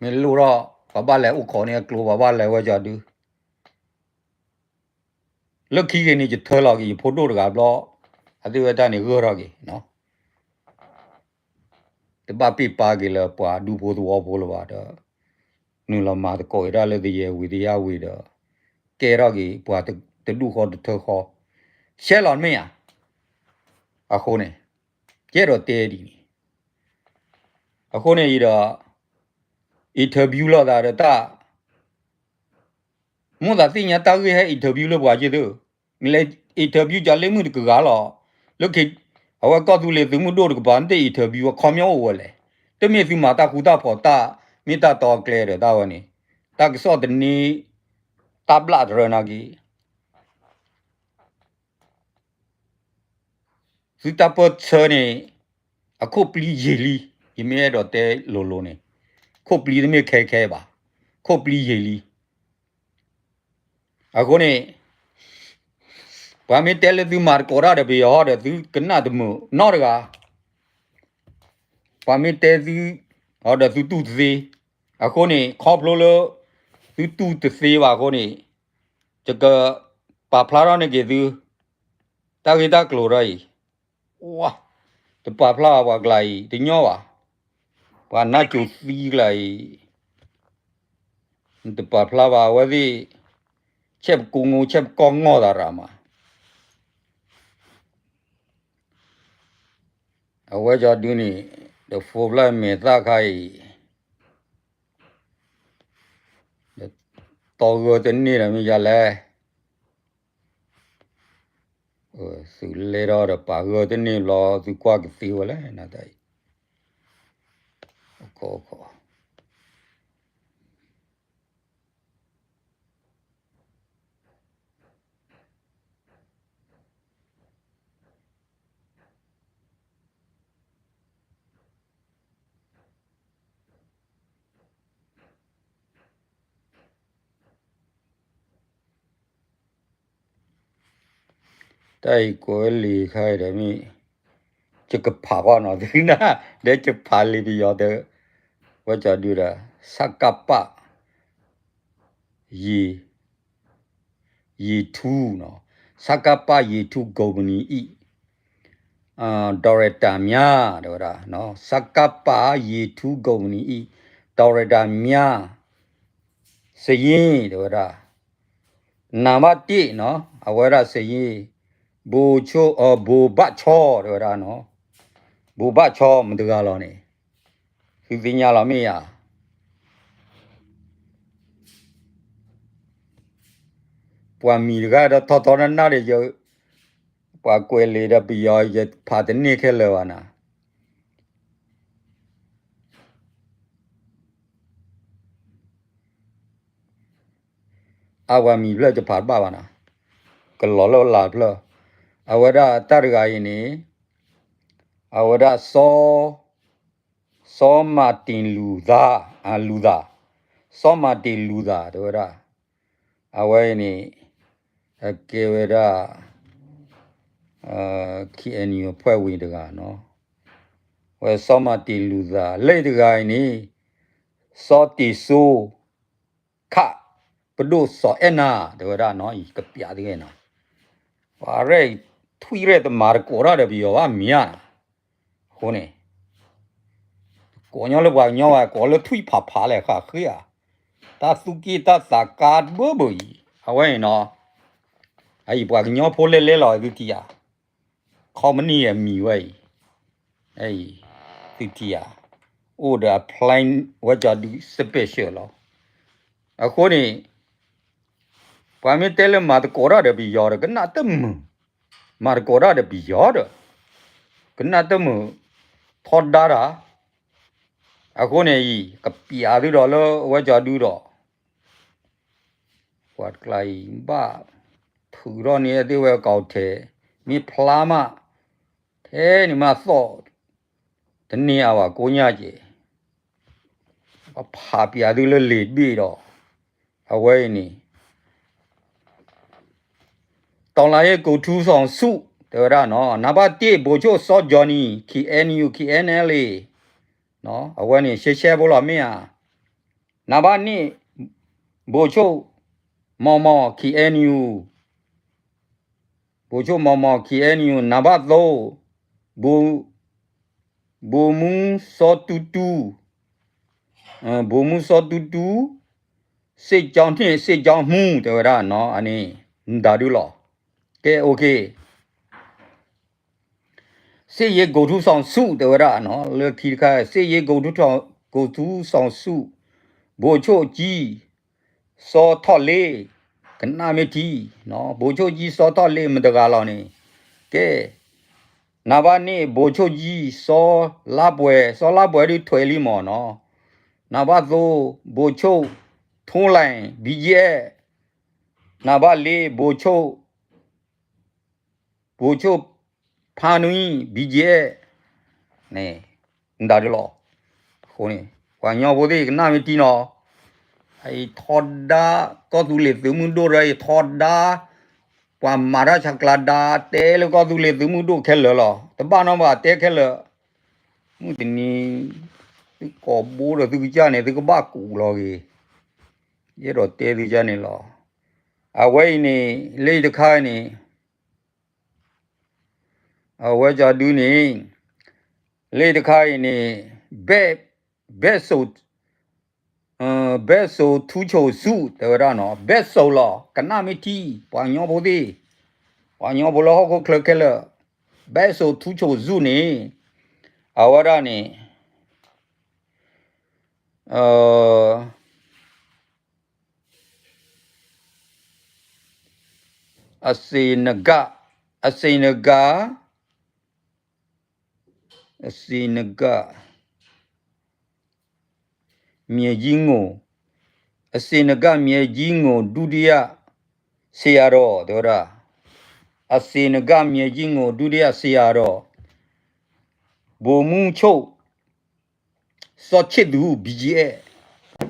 မ့ၢ်လိၣ်ထီၣ် ပှၤဘၣ်လဲၤအိၣ်ခိးန့ၢ်အကျိ ပှၤဘၣ်လဲၤဝဲကၢ်ဒု လၢခံက့ၤန့ၣ် ယထၢလီၤက့ၤ ယဖိဒိၣ်တဂၤဘျီ အသ့ၣ်ဝဲတၢ်န့ၣ်ဂၢၢ်ထီၣ်က့ၤ တဘၣ်ပ့ၢ်ပါက့ၤလၢပှၤဒူဖိသဝီဖိလၢၤဘၣ်ဒီး နုာ်လီၤမၤသကိးဝဲဒၣ်လၢသယဲၢ်ဝံၤသယၣ်ဝံၤဒီး ကဲထီၣ်က့ၤပှၤတဒူၣ်ဃီတထၢဃီ ရှဲလီၤမ့ၢ်ဧါ. အဃိန့ၣ် ယအဲၣ်ဒိးတဲဒ်န့ၣ် အဃိန့ၣ်အံၤဒီး interview လိာ်သးဒီးတၢ် မိၣ်သးသ့ၣ်ညါတၢ်ဂ့ၢ်ဟဲ interview လၢပှၤက့ၢ်သု, နလဲၤ interview ကၠီၤလ့မုၢ်တကဂၤလီၤ. လၢခံ အဝဲကီၢ်သူလ့ၤသုးမုၢ်ဒိၣ်တကပၤ နတ interview အခီပညီအိၣ်ဝဲလဲၣ်. တမ့ၢ်သုမၤတၢ်ဃူတၢ်ဖိးတၢ်မ့ၢ်တၢ်တီအကျဲဒီးတၢ်ဝဲန့ၣ် တၢ်ကစီၣ်တန့ၢ် တၢ်ဘျၣ်တရၢနာ်က့ သုတၢ်ပၢၢ်ဆၢန့ၣ် အခိၣ်ပျံၤယံာ်လံ, ယမ့ၢ်အဲၣ်ဒိးတဲလိၤလိၤန့ၣ် ခိၣ်ပျံၤတမ့ၢ်ခဲခဲဘၣ်, ခိၣ်ပျံၤယံာ်လံ. အဃိန့ၣ် ပှၤမ့ၢ်တဲလၢသုမၤသကိးတၢ်ဒီးပယီၤဟီဒီးသုကနၣ်တမုာ်နီတဂၤ, ပှၤမ့ၢ်တဲသု ဟီဒီးသုတူၢ်တသ့, အဃိန့ၣ် ခီဖျိလၢ သုတူၢ်တသ့ဘၣ်အဃိန့ၣ် ယကပာ်ဖျါထီၣ်န့ၢ်က့ၤသု တၢ်ဂ့ၢ်တၢ်ကျိၤထီၣ်အံၤ, ဝါ, တပာ်ဖျါဘၣ်ပှၤကျါအံၤ တညီဘၣ်, ပှၤနါစိၤသံကျါအံၤ တပာ်ဖျါဘၣ်အဝဲသ့ၣ်, ဆဲးပကိးငိ ဆဲးပကိးငီၢ်သးရၣ်မး, အဝဲကၠီဒုန့ၣ် ဒီးဖိဖျဲၣ်မဲာ်သၣ်ခါအံၤ တီဂၢၢ်တန့ၢ်ဒီးမ့ၢ်ယလဲၣ်, သုလဲၤထီၣ်ဒီးပာ်ဂၢၢ်တန့ၢ်ဘျီ သုကွၢ်ကသ့ဝဲလဲၣ် နတၢ်အံၤ, တၢ်အံၤကွဲးလံာ်ခါအံၤဒီးမ့ၢ် ယကဖးကွၢ်နီၤ သုနၢ် ဒီးယဖးလံာ်ပယီၤဒီး ဝဲကၠီဒုဒီး စကပ စကပ ရေထူနီၤ, စကပ ရေထူကုမ္ပဏီ အံၤ director များ တဲဝဲဒၣ်နီၤ, စကပ ရေထူကုမ္ပဏီ အံၤ director များ စာရင်း တဲဝဲဒၣ်, နံပါတ်တစ်နီၤ, အဝဲဒၣ် စာရင်း ဗိုလ်ချုပ် အ ဗိုလ်ဘၣ်ချီ တဲဝဲဒၣ်နီၤ, ဗိုလ်ဘၣ်ချီ မတၤတဂၤလီၤန့ၣ် သုသ့ၣ်ညါလီၤမ့ၢ်ဧါ. ပှၤမံၤတဂၤဒီးထီထီနနၢ်ဒီး ယ ပှၤကွဲးလံာ်ဒီးပယီၤ ယဖးတန့ၢ်ခဲလၢာ်ဘၣ်နၤ. အဝဲမံၤဖျၢၣ်တဖးတဘၣ်ဘၣ်နၤ, ကလီၤလၢလၢ်ဖျၢၣ်, အဝဲဒၣ်တၢ်တဂၤအံၤန့ၣ် အဝဲဒၣ် စီၤ စီၤမၤတ့ၢ်လူၤသး, အလူၤသး, စီၤမၤတ့ၢ်လူၤသး တဲဝဲဒၣ်, အဝဲအံၤန့ၣ် အကဲဝဲဒၣ် KNU အဖွဲ့ဝင်တဂၤနီၤ, ဝဲစီၤမၤတ့ၢ်လူၤသး လၢတဂၤအံၤန့ၣ် စီၤတ့ၢ်စိ ခး ပဒိၣ်စီၤအဲၣ်နၤ တဲဝဲဒၣ်နီၤ, အံၤကပျးသ့နီၤ, ပှၤရဲၣ် ထွံၣ်ရဲၣ်တမၤတကိးတၢ်ဒီးပယီၤဘၣ်မ့ၢ်ဧါ, အဃိန့ၣ် ကိးညီလၢပှၤကညီဘၣ် ကိးလၢထွံၣ်ဖးဖးလဲၣ်ဃးဃ့ဧါ, တၢ်သူၣ်က့ၣ်တၢ်သးကါတဘၢဘၢအံၤ အဝဲအံၤနီၤ, အအံၤပှၤကညီဖိလဲၤလဲၤလီၤသုထံၣ်ဧါ, ခီမနံၣ်အမံၤဝဲအံၤ အံၤ သုထံၣ်ဧါ, အိၣ်ဒီးအ plan ဝဲကၠီဒု special လီၤ. အဃိန့ၣ် ပှၤမ့ၢ်တဲလၢမၤသကိးတၢ်ဒီးပယီၤဒီး ကနၣ်တမုာ်, မၤသကိးတၢ်ဒီးပယီၤဒီး ကနၣ်တမုာ် ထီဒါတၢ်, အဃိန့ၣ်အံၤ ကပျးသုဒီးလၢဝဲကၠီဒုဒီး ပှၤတကျါအံၤ ဘၣ်ထုးထီၣ်န့ၢ်အသ့ၣ်ဝဲအကီၢ်ထဲ, မ့ၢ်ဖျါမး, ထဲန့ၣ်မးသီၣ် တန့ၢ်အါဘၣ်ကိးညါက့ၤ, ပဖးပျးသုလၢလံာ်တဘ့ၣ်ဒီး အဝဲအံၤန့ၣ် တော်လှန်ရေးကိုယ်ထူဆောင်စု တဲဝဲဒၣ်နီၤ, နံပါတ်တစ် ဗိုလ်ချုပ်စောဂျော်နီ KNU KNLA အဝဲန့ၣ် ရှဲရှဲဖိလီၤမ့ၢ်ဧါ, နံပါတ်နှစ် ဗိုလ်ချုပ်မောင်မောင် KNU, ဗိုလ်ချုပ်မောင်မောင် KNU, နံပါတ်သုံး ဗိုလ် ဗိုလ်မှူး စောတူတူ, ဗိုလ်မှူး စောတူတူ, စစ်ကြောင်းနှစ် စစ်ကြောင်းမှူး တဲဝဲဒၣ်နီၤ, အန့ၣ် မတၤဒုလီၤ. ကဲ OK, စစ်ရေးကိုယ်ထူဆောင်စု တဲဝဲဒၣ်နီၤ, လၢခံတခါ စစ်ရေးကိုယ်ထူဆောင်စု ဗိုလ်ချုပ်ကြီး စီၤထီၣ်လ့, ကနၣ်မ့ၢ်ထံ, ဗိုလ်ချုပ်ကြီး စီၤထီၣ်လ့ မတၤတဂၤလီၤန့ၣ်, ကဲ နံပါတ်နှစ် ဗိုလ်ချုပ်ကြီး စီၤလါပှဲၤ, စီၤလါပှဲၤဒုးထွဲလံမ့ၢ်နီၤ, နံပါတ်သုံး ဗိုလ်ချုပ် ထွန်းလှိုင် BGF, နံပါတ်လေး ဗိုလ်ချုပ် ဗိုလ်ချုပ် ဖါနွံ BGF န့ၣ် မတၤဒုလီၤ. အဃိန့ၣ် ပှၤကညီဖိသ့ၣ်ကနၣ်မ့ၢ်ထံနီၤ, အံၤထီဒါ ကီၢ်သူလ့ၤသုးမုၢ်ဒိၣ်ဒီး အံၤထီဒါ ပှၤမၤတၢ်ဆါကျါဒါ တဲလၢကီၢ်သူလ့ၤသုးမုၢ်ဒိၣ်ခဲလၢာ်လီၤ. တဘၣ်နီတဘၣ်တဲခဲလၢာ်, မုၢ်တနံၤ သုကိာ်ဘိဒီးသုကစၢ်န့ၣ် သုကဘၣ်ကူးလီၤဂ့ၤ, ယအဲၣ်ဒိးတဲသုကစၢ်န့ၣ်လီၤ. အဝဲအံၤန့ၣ် လၢတခါန့ၣ် အဝဲကၠီဒုန့ၣ် လၢတခါအံၤန့ၣ် ဘဲ ဘဲစိာ် ဘဲစိာ်ထူချိၣ်စု တဲဝဲဒၣ်နီၤ, ဘဲစိာ်လီၤ ကနၣ်မ့ၢ်ထံ, ပှၤကညီဖိသ့ၣ်, ပှၤကညီဖိလၢဟီၣ်ခိၣ်ချၢခဲလၢာ်, ဘဲစိာ်ထူချိၣ်စုန့ၣ် အဝဲဒၣ်န့ၣ် အစ့နကၣ်, အစ့နကၣ်, အစ့နကၣ် မြေကြီးကို, အစ့နကၣ် မြေကြီးကို ဒုတိယ ဆရာတော် တဲဝဲဒၣ်, အစ့နကၣ် မြေကြီးကို ဒုတိယ ဆရာတော် ဗိုလ်မှူးချုပ် စီၤချစ်သူ BGF,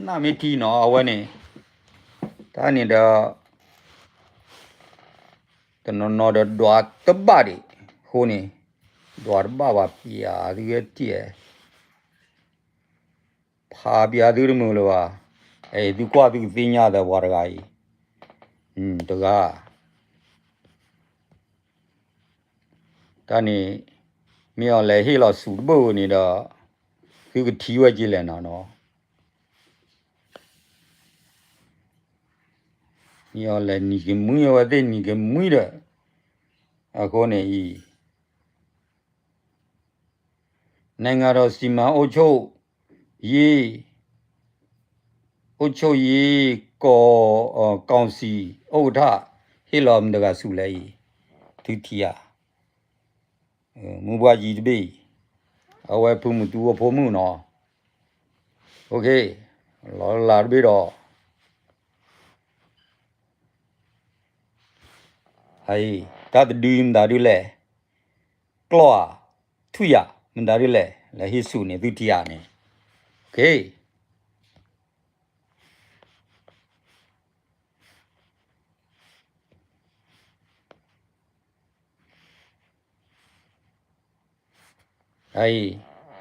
နၢ်မ့ၢ်ထံနီၤ အဝဲန့ၣ်, တၢ်န့ၣ်ဒီး တနီၤနီၤဒီးဒွးတဘၣ်ဒံး, အဃိန့ၣ် ဒွးတဘၣ်ဘၣ် ပျးသုဝဲထံၣ်, ဖးပျးသုတမုာ်လၢၤဘၣ်, သုကွၢ်သုကသ့ၣ်ညါသးပှၤတဂၤအံၤ, တဂၤ တၢ်န့ၣ် မ့ၢ်အီၤလဲၤဟ့ၣ်လီၤဆူၣ်တဘၣ်ဝဲန့ၣ်ဒီး သုကထံၣ်ဝဲက့ၤလဲၣ်နီၤနီၤ, မ့ၢ်အီၤလဲၤနံၤကမှံ အဝဲသ့ၣ်နံၤကမှံဒီး အဃိန့ၣ်အံၤ နိုင်ငံတော်စီမံအုပ်ချုပ်ရေး အုပ်ချုပ်ရေး ကောင်စီ ဥက္ကဋ္ဌ ဟ့ၣ်လီၤမတၤတဂၤဆူၣ်လဲၣ်အံၤ, သုထံၣ်ဧါ, မုၢ်ပှၢ်ယံၤတဘ့ၣ်အံၤ, အဝဲဖုမုၢ်တူအဖိမုၣ်နီၤ, လီၤလးတဘ့ၣ်ဒီး တၢ်တဒုမတၤဒုလဲၣ်, ကျီၢ်ဧါ, ထွံၣ်ဧါ, မတၤဒုလဲၣ်, လဲၤဟ့ၣ်ဆူၣ်န့ၣ် သုထံၣ်ဧါန့ၣ်, သ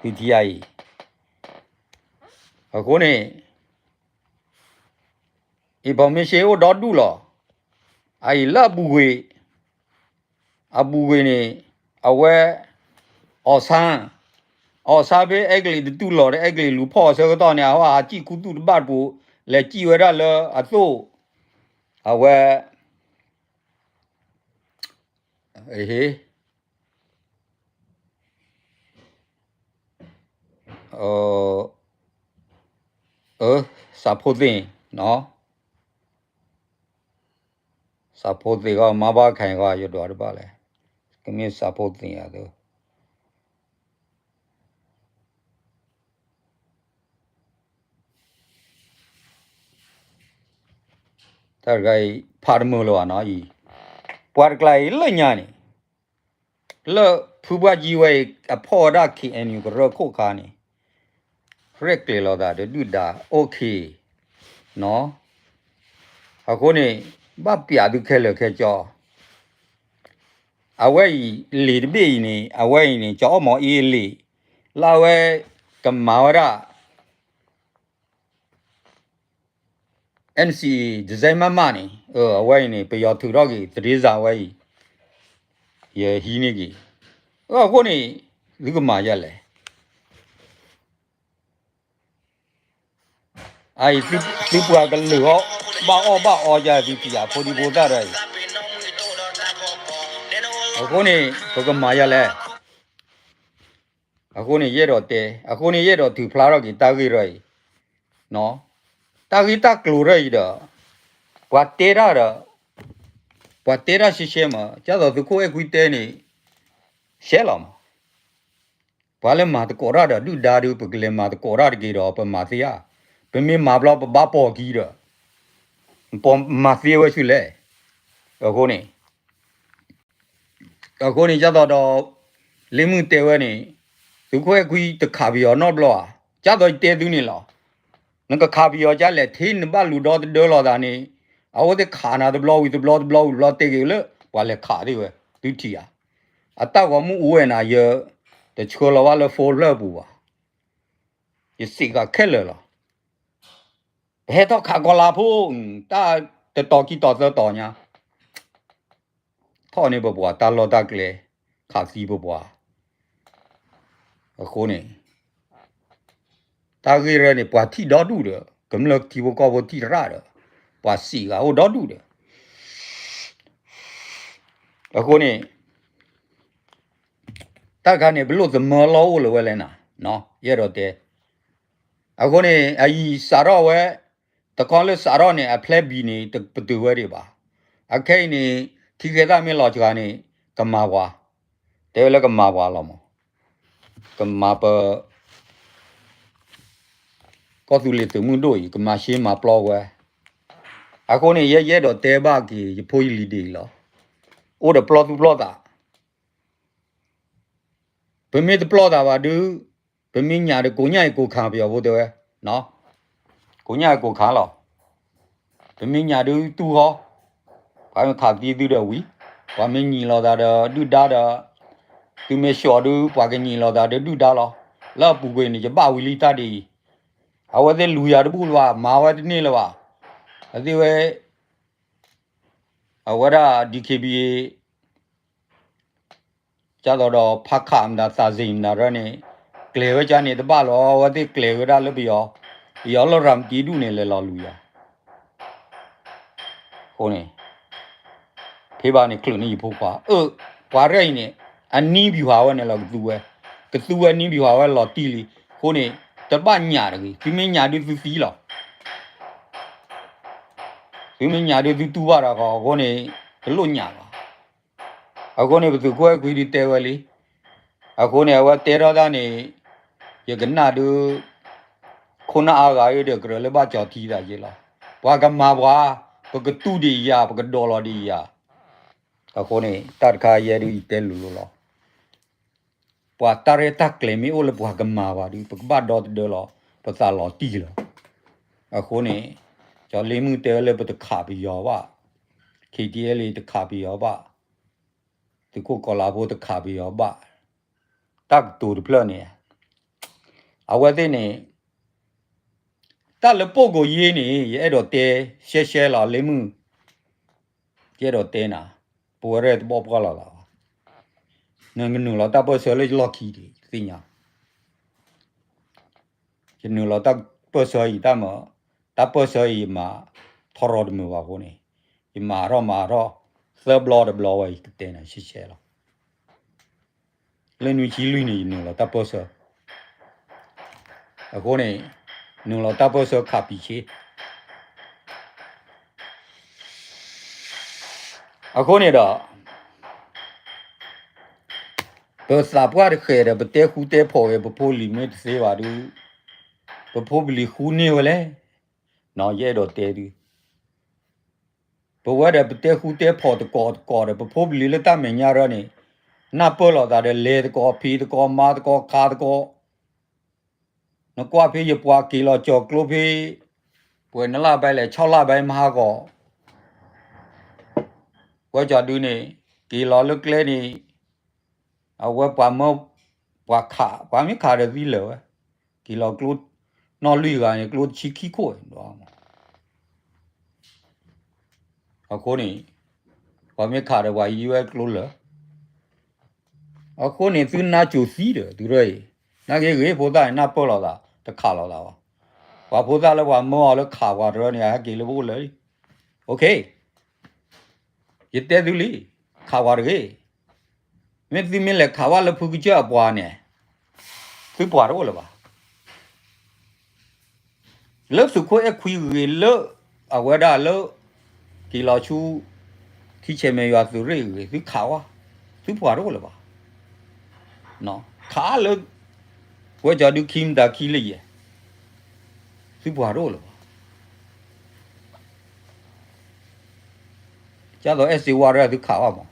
ုထံၣ်ဧါအံၤ, အဃိန့ၣ် information အိၣ်ဒီဒူၣ်လီၤ, အအံၤလၢအပူၤကွံာ် အပူၤကွံာ်န့ၣ် အဝဲ အီၣ်ဆါ အီၣ်ဆါဖဲအဲကလံးတတူၢ်လိာ်ဒီး အဲကလံးလူၤဖီၣ်အဆၢကတီၢ်န့ၣ် အဝဲဟးစံၣ်ခူသူၣ်တဘၣ်တပူၤ လဲၤစံၣ်ဝဲဒၣ်လၢအသိၣ် အဝဲ စးဖိသ့ၣ်, စးဖိသ့ၣ် ကီး မါဘၣ်ခဲအံၤကီး ယဒွးတဘၣ်လဲၣ်, ကမ့ၢ်စးဖိသ့ၣ်အသိး တၢ်တခါအံၤ ဖးတမုာ်လၢၤဘၣ်နီၤအံၤ, ပှၤတကျါအံၤလၢညါန့ၣ် လၢဖုပှၢ်ကံဝဲအံၤ အဖီၣ်ဝဲဒၣ် ခ့ၣ်အဲၣ်ယူၣ် ကရၢခိၣ်ခါန့ၣ် ရဲၣ်ကျဲၤလိာ်သးဒီးဒုၣ်ဒါ okay နီၤ, အဃိန့ၣ် ဘၣ်ပျးသုခဲလၢာ်ခဲဆ့, အဝဲအံၤလံာ်တဘ့ၣ်အံၤန့ၣ် အဝဲအံၤန့ၣ် ကၠီအီၣ်မီၤအ့အလံာ် လၢအဝဲကမၤဝဲဒၣ် NCA design မးမးန့ၣ် အဝဲအံၤန့ၣ် ပယီၤထုးထီၣ်က့ၤ သတင်းစာ ဝဲအံၤ ယဟံးန့ၢ်က့ၤ, အဃိန့ၣ် သုကမၤယၤလဲၣ်, အအံၤ သုပှၤကလုာ်အီၣ် ဘၣ်အီၣ်ဘၣ်အီယၤ သုထံၣ်ဧါ ဖိဒံဖိသၣ်ဒီးအံၤ, အဃိန့ၣ် ပကမၤယၤလဲၣ် အဃိန့ၣ် ယအဲၣ်ဒိးတဲ အဃိန့ၣ် ယအဲၣ်ဒိးထုးဖျါထီၣ်က့ၤတၢ်ဂ့ၢ်ရၢအံၤ, တၢ်ဂ့ၢ်တၢ်ကျိၤရၢအံၤဒီး ပှၤတဲတၢ်ဒီး ပှၤတဲတၢ်ရှဲရှဲမး ကၢ်သိးသုးခိၣ်အဲၣ်ခွံတဲန့ၣ် ရှဲလီၤမး, ပှၤလၢမၤသကိးတၢ်ဒီးဒုၣ်ဒါဒီး ပကလဲၤမၤသကိးတၢ်တက့ၢ်ဒီး ပမၤသ့ဧါ, ပမ့ၢ်မၤဘျီပဘၣ်ပိာ်ခံဒီး ပမၤသ့ဝဲဆူလဲၣ်, အဃိန့ၣ် အဃိန့ၣ် ကၢ်သိးဒီး လ့မုၢ်တဲဝဲန့ၣ် သုးခိၣ်အဲၣ်ခွံတခးပယီၤနီတဘျီဧါ, ကၢ်သိးယတဲသုန့ၣ်လီၤ, နကခးပယီၤကလဲၣ် ထဲနဘၣ်လူၤဒီသဒၢလိာ်သးန့ၣ် အဝဲသ့ၣ်ခးနၤတဘျီဝံၤတဘျီတဘျီဝံၤတဘျီတဲက့ၤလၢ ပှၤလဲၤခးသ့ၣ်ဝဲ သုထံၣ်ဧါ, အတၢ်ဂီၤမုၢ်အိၣ်ဝဲနၤ ယတဆှၢလီၤဘၣ်လၢ phone ဖျၢၣ်ပူၤဘၣ်, ယစံးဃာ်ခဲလၢာ်လီၤ, ပဟဲထီၣ်ခးကီၤလၤဖိ တၢ်တတီၤခံတီၤသၢတီၤညါ ထီၣ်န့ၢ်ပပှၤတၢ်လီၢ်တၢ်ကျဲ ခးသံပပှၤ, အဃိန့ၣ် တၢ်ဂ့ၢ်ရၢန့ၣ် ပှၤထံၣ်ဒီဒူၣ်ဒီး ကမျၢၢ်ထံဖိကီၢ်ဖိထံၣ်တရၣ်ဒီး ပှၤစံးဂၤအိၣ်ဒီဒူၣ်ဒီး အဃိန့ၣ် တၢ်တခါန့ၣ် ပလိၣ်သမၢလီၢ်အိၣ်လၢၤဝဲလဲၣ်နၤ, ယအဲၣ်ဒိးတဲ, အဃိန့ၣ် အအံၤစးထီၣ်ဝဲ, တခီလၢစးထီၣ်န့ၣ် အဖျဲၣ်ဘံၣ်န့ၣ် ပတုာ်ဝဲဒံးဘၣ်, အခဲအံၤန့ၣ် ထံဃဲသၣ်မ့ၢ်လီၤစှၤန့ၣ် ကမၤပှၤ, တဲဝဲလၢကမၤပှၤလီၤမး, ကမၤပ ကီၢ်သူလ့ၤသုးမုၢ်ဒိၣ်အံၤ ကမၤရှဲမၤပျီဝဲ, အဃိန့ၣ် ယဲယအဲၣ်ဒိးတဲဘၣ်က့ၤ ယဖိယလံၤဒ်အံၤလီၤ, အိၣ်ဒီးပျီသူၣ်ပျီသး ပမ့ၢ်တပျီသးဘၣ်ဒုး, ပမ့ၢ်ညၣ်ဒီးကိညၣ်အံၤကိခါ ပယီၤဖိတဲဝဲ, ကိညၣ်အံၤကိခါလီၤ, ပမ့ၢ်ညၣ်ဒုးတူၢ်ဃီ, ပှၤမ့ၢ်ခးသံသုဒီးဝံၤ, ပှၤမ့ၢ်ညံးလိာ်သးဒီးဒုၣ်ဒါဒီး, သုမ့ၢ်ဆှီၣ်ဒုး ပှၤကညံးလိာ်သးဒီးဒုၣ်ဒါလီၤ, လၢအပူၤကွံာ်န့ၣ် ယဘၣ်ဝံၤလံတၢ်ဒ်အံၤ, အဝဲသ့ၣ်လူၤယၤတဘူၣ်လၢၤဘၣ်, မၤဝဲတန့ၢ်လၢၤဘၣ်. အသ့ၣ်ဝဲ အဝဲဒၣ် DKBA ကသိးဒီး ဖးခးမတၤ သးစ့ၤမတၤရၢန့ၣ် ကျဲၤဝဲကန့ၣ်တဘၣ်လီၤ. အဝဲသ့ၣ်ကျဲၤဝဲဒၣ်လၢပယီၤ, ပယီၤလၢရၤမတံဒူၣ်န့ၣ် လဲၤလီၤလူၤယၤ အဃိန့ၣ် ဖဲဘၣ်န့ၣ် ချုးန့ၢ်ယဖိခွါ, အၢ ပှၤရဲၣ်အံၤန့ၣ် အနံဘံၤဟးဝဲန့ၣ်လီၤ ကသူဝဲ, ကသူဝဲနံဘံၤဟးဝဲလီၤတံၢ်လံ. အဃိန့ၣ် တဘၣ်ညၣ်တဂ့ၤ, သုမ့ၢ်ညၣ်ဒုးသုသံလီၤ. သုမ့ၢ်ညၣ်ဒုးသုတူၢ်ဘၣ်တၢ်ဃီ, အဃိန့ၣ် တလိၣ်ညၣ်ဘၣ်. အဃိန့ၣ် ပသုးခိၣ်အဲၣ်ခွံဒုးတဲဝဲလံ. အဃိန့ၣ် အဝဲတဲထီၣ်တၢ်န့ၣ် ယကနၣ်ဒုး ခိၣ်နၢ်အါဂၤအံၤဒီး ကြၢးလၢဘၣ်ကၠီၤထံသးယ့လီၤ. ပှၤကမၤပှၤ, ပကတူၢ်ဒံးယၤ, ပကဒီးလီၤဒံးယၤ. အဃိန့ၣ် တၢ်တခါယဲဒုးယတဲလိၤလိၤလီၤ. ပှၤတၢ်ရဲၣ်တၢ်ကျဲၤမ့ၢ်အိၣ်လၢပှၤကမၤဘၣ်ဒုး ပကဘၣ်ဒီသဒၢလီၤ, ပသးလီၤတံၢ်လီၤ. အဃိန့ၣ် ကၠီၤလ့မုၢ်တဲဝဲလၢပတခးပယီၤဘၣ်, KTLA တခးပယီၤဘၣ်, သုးခိၣ်ကီၤလၤဖိတခးပယီၤဘၣ်, တၢ်ကတိၤတဖျၢၣ်န့ၣ် အဝဲသ့ၣ်န့ၣ် တၢ်လၢပိာ်ကိးယ့ၢ်န့ၣ် ယအဲၣ်ဒိးတဲရှဲရှဲလီၤ လ့မုၢ်, ယအဲၣ်ဒိးတဲနၤ, ပဝဲရဲၣ်တဘီၣ်ပှၢ်လီၤသးဘၣ်. နကနုာ်လီၤတၢ်ပၢၢ်ဆၢလၢယလီၢ်ခံဒံး ယသ့ၣ်ညါ, ယနုာ်လီၤတၢ်ပၢၢ်ဆၢအံၤတၢ်မၤ, တၢ်ပၢၢ်ဆၢအံၤယမၤထီၣ်ရီတမုာ်ဘၣ်အဃိန့ၣ်, ယမၤထီၣ်မၤထီၣ် သၢဘျီတဘျီဝဲ ယကတဲနၤရှဲရှဲလီၤ. လၢနွံဆံလွံၢ်န့ၣ် ယနုာ်လီၤတၢ်ပၢၢ်ဆၢ, အဃိန့ၣ် နုာ်လီၤတၢ်ပၢၢ်ဆၢခးပံၤဆ့ အဃိန့ၣ်ဒီး ပသးပှၢ်တဃဲၤဒီး ပတဲဃူတဲဖိးဝဲ ပဖိပလံၤမ့ၢ်တသ့ဘၣ်ဒုး, ပဖိပလံၤဃူန့ၢ်ဝဲလဲၣ်. ယအဲၣ်ဒိးတဲဒုး ပဝဲဒီးပတဲဃူတဲဖိးတကိးတကိးဒီး ပဖိပလံၤလၢတၢ်မဲာ်ညါရၢန့ၣ် နၢ်ပၢၢ်လိာ်သးဒီး လဲၤတကိး ဖံးတကိး မၤတကိး ခးတကိး, နကွၢ်ဖဲယပှၤက့ၤလီၤကၠီၤကျိဖဲ ပှဲၤနလၢ်ဘဲလဲၣ် ဆီလၢ်ဘဲမဟါဂီၤ ဝဲကၠီဒုန့ၣ် က့ၤလီၤလၢကျဲန့ၣ် အဝဲပှၤမၢ ပှၤခး ပှၤမ့ၢ်ခးဒီးသံလၢာ်ဝဲ က့ၤလီၤကျိ နီၢ်လွံၢ်ဂၤန့ၣ် ကျိတဆံခံခိၣ်ဝဲ အဃိန့ၣ် ပှၤမ့ၢ်ခးဒီးပှၤယံၤဝဲကျိလၢာ် အဃိန့ၣ် သုနါစိၤသံဒီး သုရၢအံၤ နာ်က့ဂ့ၤ ဖိသၣ်န့ၣ် နၢ်ပၢၢ်လိာ်သး တခးလိာ်သးဘၣ်. ပှၤဖိသၣ်လၢပှၤမၢအီၤလၢခးပှၤတရၢန့ၣ် အဟဲက့ၤလၢပအိၣ်လၢာ်လံ. ယတဲသုလံ, ခးပှၤတဂ့ၤ. မ့ၢ်သုမ့ၢ်လဲၤခးဝဲလၢဖုကစၢၢ်အပှၤန့ၣ် သုပှၤတအိၣ်လၢၤဘၣ်. လၢသုးခိၣ်အဲၣ်ခွံဂ့ၤ လၢအဝဲဒၣ်လၢ က့ၤလီၤဆူ ထံဆဲးမဲာ်ယွၤသုးရ့ၣ်ဂ့ၤ သုခးဝဲ, သုပှၤတအိၣ်လၢၤဘၣ်. ခးလၢ ဝဲကၠီဒုခံမတၤခံလၢယဲၢ် သုပှၤတအိၣ်လၢၤဘၣ်. ကၢ်သိးအဲၣ်စ့ဝါရၢသုခးဘၣ်မး,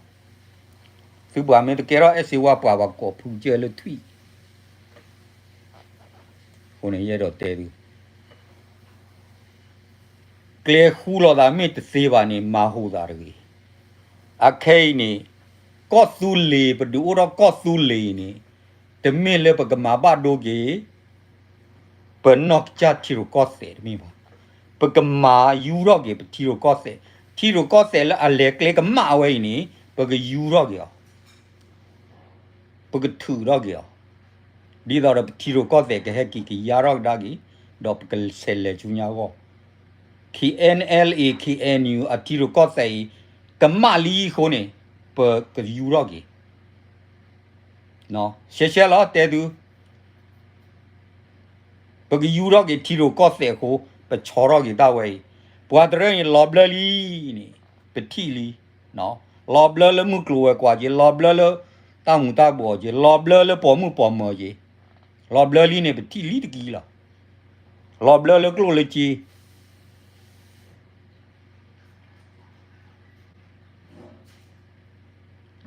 သုပှၤမ့ၢ်တကဲထီၣ်အဲၣ်စ့ဝါပှၤဘၣ်ကိးဖုကစၢၢ်လၢထွံၣ် အဃိန့ၣ်ယအဲၣ်ဒိးတဲသု ကျဲဃူလိာ်သးမ့ၢ်တသ့ဘၣ်န့ၣ် မၤဟူးသးတဂ့ၤ. အခဲအံၤန့ၣ် ကီၢ်သူလ့ၤ ပဒုးအိၣ်ထီၣ်ကီၢ်သူလ့ၤအံၤန့ၣ် တမ့ၢ်လၢပကမၤဘၣ်ဒိက့ၤ ပနီၢ်ကစၢ်ထံရူၢ်ကီၢ်သဲးတမ့ၢ်ဘၣ်. ပကမၤယူထီၣ်က့ၤပထံရူၢ်ကီၢ်သဲး, ထံရူၢ်ကီၢ်သဲးလၢအလဲၤကျဲကမၣ်ဝဲအံၤန့ၣ် ပကယူထီၣ်က့ၤအီၤ ပကထုးထီၣ်က့ၤအီၤ, ဒ်သိးဒီးပထံရူၢ်ကီၢ်သဲးကဟဲက့ၤကယါထီၣ်ကဒါက့ၤ, ဒီးပကဆဲးလဲၤဆူညါအဂီၢ်, KNLA KNU အထံရူၢ်ကီၢ်သဲးအံၤ ကမၣ်လံအဃိန့ၣ် ပကယူထီၣ်က့ၤ ရှဲရှဲလီၤတဲသု ပကယူထီၣ်က့ၤထံရူၢ်ကီၢ်သဲးအဃိ ပဆီထီၣ်က့ၤတၢ်ဝဲအံၤ, ပှၤတရၢန့ၣ် လီၤဘျၢလံန့ၣ် ပထံၣ်လံ, လီၤဘျၢလၢမုၢ်ကျိၤဝဲၤကွာ်က့ၤ, လီၤဘျၢလၢတၢ်မူၤတၢ်ဘှီးက့ၤ, လီၤဘျၢလၢပိာ်မုၣ်ပိာ်မၢၤက့ၤ, လီၤဘျၢလံန့ၣ် ပထံၣ်လံတက့ၢ်လီၤ. လီၤဘျၢလၢကျိၣ်လၢစ့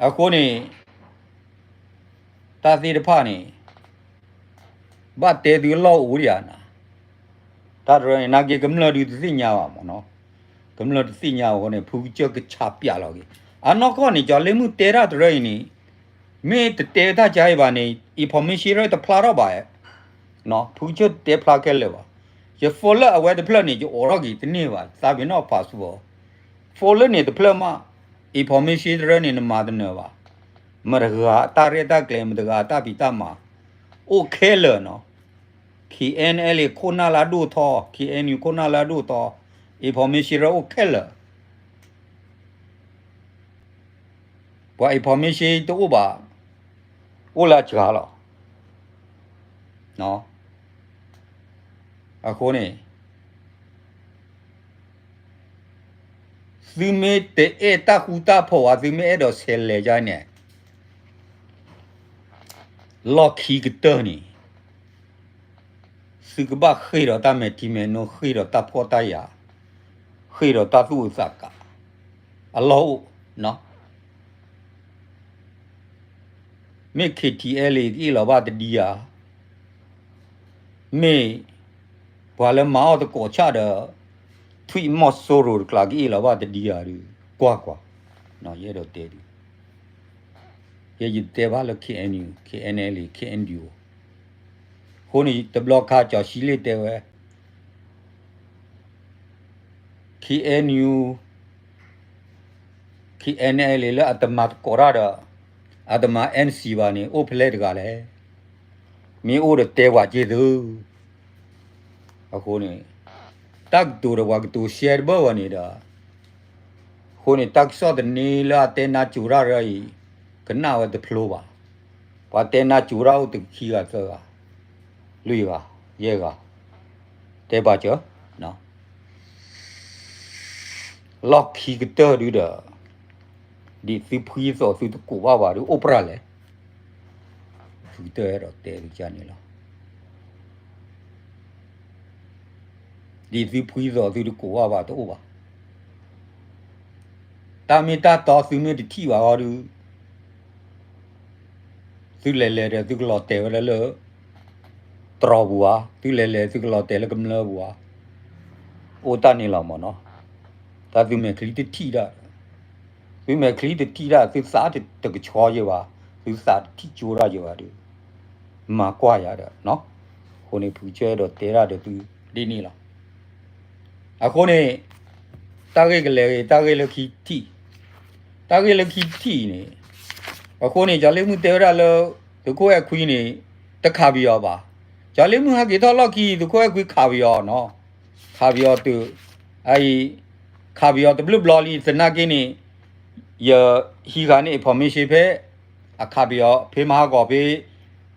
အဃိန့ၣ် တၢ်သ့ၣ်တဖၣ်န့ၣ် ဘၣ်တဲသုလီၢ်အိၣ်ဒံးဧါနၤ, တၢ်တရၢန့ၣ် နာ်က့ကမျၢၢ်ဒုးတသ့ၣ်ညါဘၣ်မးနီၤ, ကမျၢၢ်တသ့ၣ်ညါအဃိန့ၣ် ဖုကစၢၢ်ကဆးပၠးလီၤက့ၤ, အနီၢ်ကီၢ်န့ၣ် ကၠီၤလ့မုၢ်တဲတၢ်တရၢအံၤန့ၣ် မ့ၢ်တတဲတၢ်ကါအံၤဘၣ်န့ၣ် information တဖျါထီၣ်ဘၣ်, ဖုကစၢၢ်တတဲဖျါခဲလၢာ်ဘၣ်. ယ phone လၢအဝဲတဖျၢၣ်န့ၣ် ယအိးထီၣ်က့ၤတန့ၢ်ဘၣ်, သးပ့ၤနီၣ် password. phone လၢန့ၣ်တဖျၢၣ်မး, information တရၢန့ၣ် နမၤတနၢၤဘၣ်. မတၤတဂၤအတၢ်ရဲၣ်တၢ်ကျဲၤ မတၤတဂၤအတၢ်ဖံးတၢ်မၤ အိၣ်ခဲလၢာ်နီၤ. KNLA ခိၣ်နၢ်လၢအဒိၣ်ထီၣ်, KNU ခိၣ်နၢ်လၢအဒိၣ်ထီၣ်, information တရၢအိၣ်ခဲလၢာ်. ပှၤ information တအိၣ်ဘၣ်, အိၣ်လၢအစှၤလီၤ. အဃိန့ၣ် သုမ့ၢ်တအဲၣ်တၢ်ဃူတၢ်ဖိးဘၣ်, သုမ့ၢ်အဲၣ်ဒိးဆဲးလဲၤယါန့ၣ်, လီၢ်ခံကတၢၢ်န့ၣ် သုကဘၣ်ဃ့ၢ်ဒီးတၢ်မဲာ်ထံမဲာ်နိ, ဃ့ၢ်ဒီးတၢ်ဖှီၣ်တၢ်ယာ်, ဃ့ၢ်ဒီးတၢ်သူၣ်အုးသးကး, အလီၢ်အိၣ်နီၤ. မ့ၢ် KTLA ကအ့ၣ်လိာ်ဘၣ်တဒံယၤ, မ့ၢ်ပှၤလၢမၤအီၣ်သကိးဆၣ်ဒီး ထွံၣ်မီၢ်စိရိၤတကျါ ကအ့ၣ်လိာ်ဘၣ်တဒံယၤဒီး ကွၢ်ကွၢ်, ယအဲၣ်ဒိးတဲဒုး, ယဲယတဲဘၣ်လၢ KNU, KNLA, KNDO. အဃိန့ၣ် တဘျီခါ ကၠီၤဆံလ့ၣ်တဲဝဲ KNU, KNLA လၢအတမၤသကိးတၢ်ဒီး အတမၤ NC ဘၣ်န့ၣ် အိၣ်ဖဲလဲၣ်တဂၤလဲၣ်. မ့ၢ်အိၣ်ဒီးတဲပှၤက့ၤသု. အဃိန့ၣ် တၢ်ကတိၤဒီးပှၤကတိၤရှဲတဘၢၣ်ဝဲန့ၣ်ဒီး အဃိန့ၣ် တၢ်ကစီၣ်သန့လၢအတဲနါစိၤတၢ်ရၢအံၤ ကနၣ်ဝဲတဖျိဘၣ်. ပှၤတဲနါစိၤတၢ်အိၣ်တခံဂၤသၢဂၤ, လွံၢ်ဂၤ, ယဲၢ်ဂၤ, တဲပာ်စၢၤ, လီၢ်ခံကတၢၢ်ဒုဒီး ဒ်သုဖှံသးသုတကိးဘၣ်ဘၣ်ဒီး အိၣ်ပြၢ်လဲၣ်. သုကတၢၢ်အဲၣ်ဒိးတဲသုကန့ၣ်လီၤ. ဒ်သုဖှံသးသုတကိးဘၣ်ဘၣ်တအိၣ်ဘၣ်. တၢ်မ့ၢ်တၢ်တီသုမ့ၢ်တထံၣ်ဘၣ်အီၤဒီး သုလဲၤလဲၤဒီးသုကလီၤတဲာ်ဝဲဒၣ်လၢ တြီၤပူၤဧါ, သုလဲၤလဲၤသုကလီၤတဲာ်လၢကမျၢၢ်ပူၤဧါ, အိၣ်တၢ်န့ၣ်လီၤမ့ၢ်နီၤ. တၢ်သုမဲာ်ချံတထံၣ်ဒၣ်, သုမဲာ်ချံတထံၣ်ဒၣ် သုသးတကဆှီယဲဘၣ်, သုသးတထံၣ်ကၠိဒၣ်ယဲဘၣ်ဒီး မၤကွၢ်ယၤဒီး, အဃိန့ၣ် ဖုကစၢၢ်အဲၣ်ဒိးတဲဒၣ်ဒီးသုဒ်န့ၣ်လီၤ. အဃိန့ၣ် တၢ်ဂ့ၢ်ကလဲၤဂ့ၤ တၢ်ဂ့ၢ်လၢခံထံၣ်, တၢ်ဂ့ၢ်လၢခံထံၣ်အံၤန့ၣ်, အဃိန့ၣ် ကၠီၤလ့မုၢ်တဲဝဲဒၣ်လၢ သုးခိၣ်အဲၣ်ခွံန့ၣ် တခးပယီၤဘၣ်. ကၠီၤလ့မုၢ်ဟဲက့ၤထီၣ်လီၢ်ခံ သုးခိၣ်အဲၣ်ခွံခးပယီၤနီၤ, ခးပယီၤတုၤ, အအံၤ, ခးပယီၤတဘျုးဘျီလံ သနာ်က့န့ၣ် ယဟံးဃာ်န့ၢ် information ဖဲ အခးပယီၤဖဲမဟါဂီၤဖဲ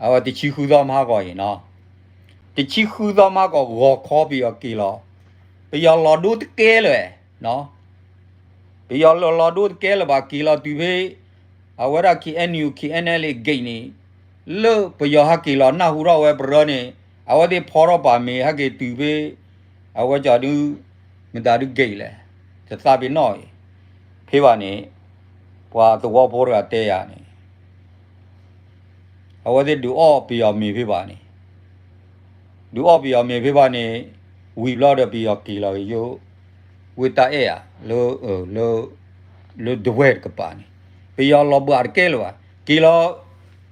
အဝဲတဆံဃုသီမဟါဂီၤအံၤနီၤ, တဆံဃုသီမဟါဂီၤ ဂီၤခီပယီၤက့ၤလီၤ, ပယီၤလီၤဒိတကဲလၢၤ, ပယီၤလီၤလီၤဒိတကဲလၢၤဘၣ် က့ၤလီၤတုၤဖဲ အဝဲဒၣ် KNU KNLA gate န့ၣ်, လၢပယီၤဟဲက့ၤလီၤနၢ်ဟူထီၣ်ဝဲပရၢန့ၣ်, အဝဲသ့ၣ်ဖီထီၣ်ပာ်မ့ၢ်ဟဲက့ၤတုၤဖဲ အဝဲကၠီဒု မတၤဒု gate လဲၣ်, တသးပ့ၤနီၣ်အံၤ, ဖဲဘၣ်န့ၣ် ပှၤသဝီဖိတဂၤတဲယၤန့ၣ် အဝဲသ့ၣ်ဒုးအီၣ်ပယီၤမ့ၤဖဲဘၣ်န့ၣ်, ဒုးအီၣ်ပယီၤမ့ၤဖဲဘၣ်န့ၣ်, ဝံၤဘျီဒီးပယီၤက့ၤလီၤက့ၤယိ, ဝ့ၢ်တၢ်အဲၣ်ဧါ, လၢ လၢဒဝဲၢ်တကပၤန့ၣ်, ပယီၤလီၤဘှးတကဲလၢၤဘၣ်, က့ၤလီၤ,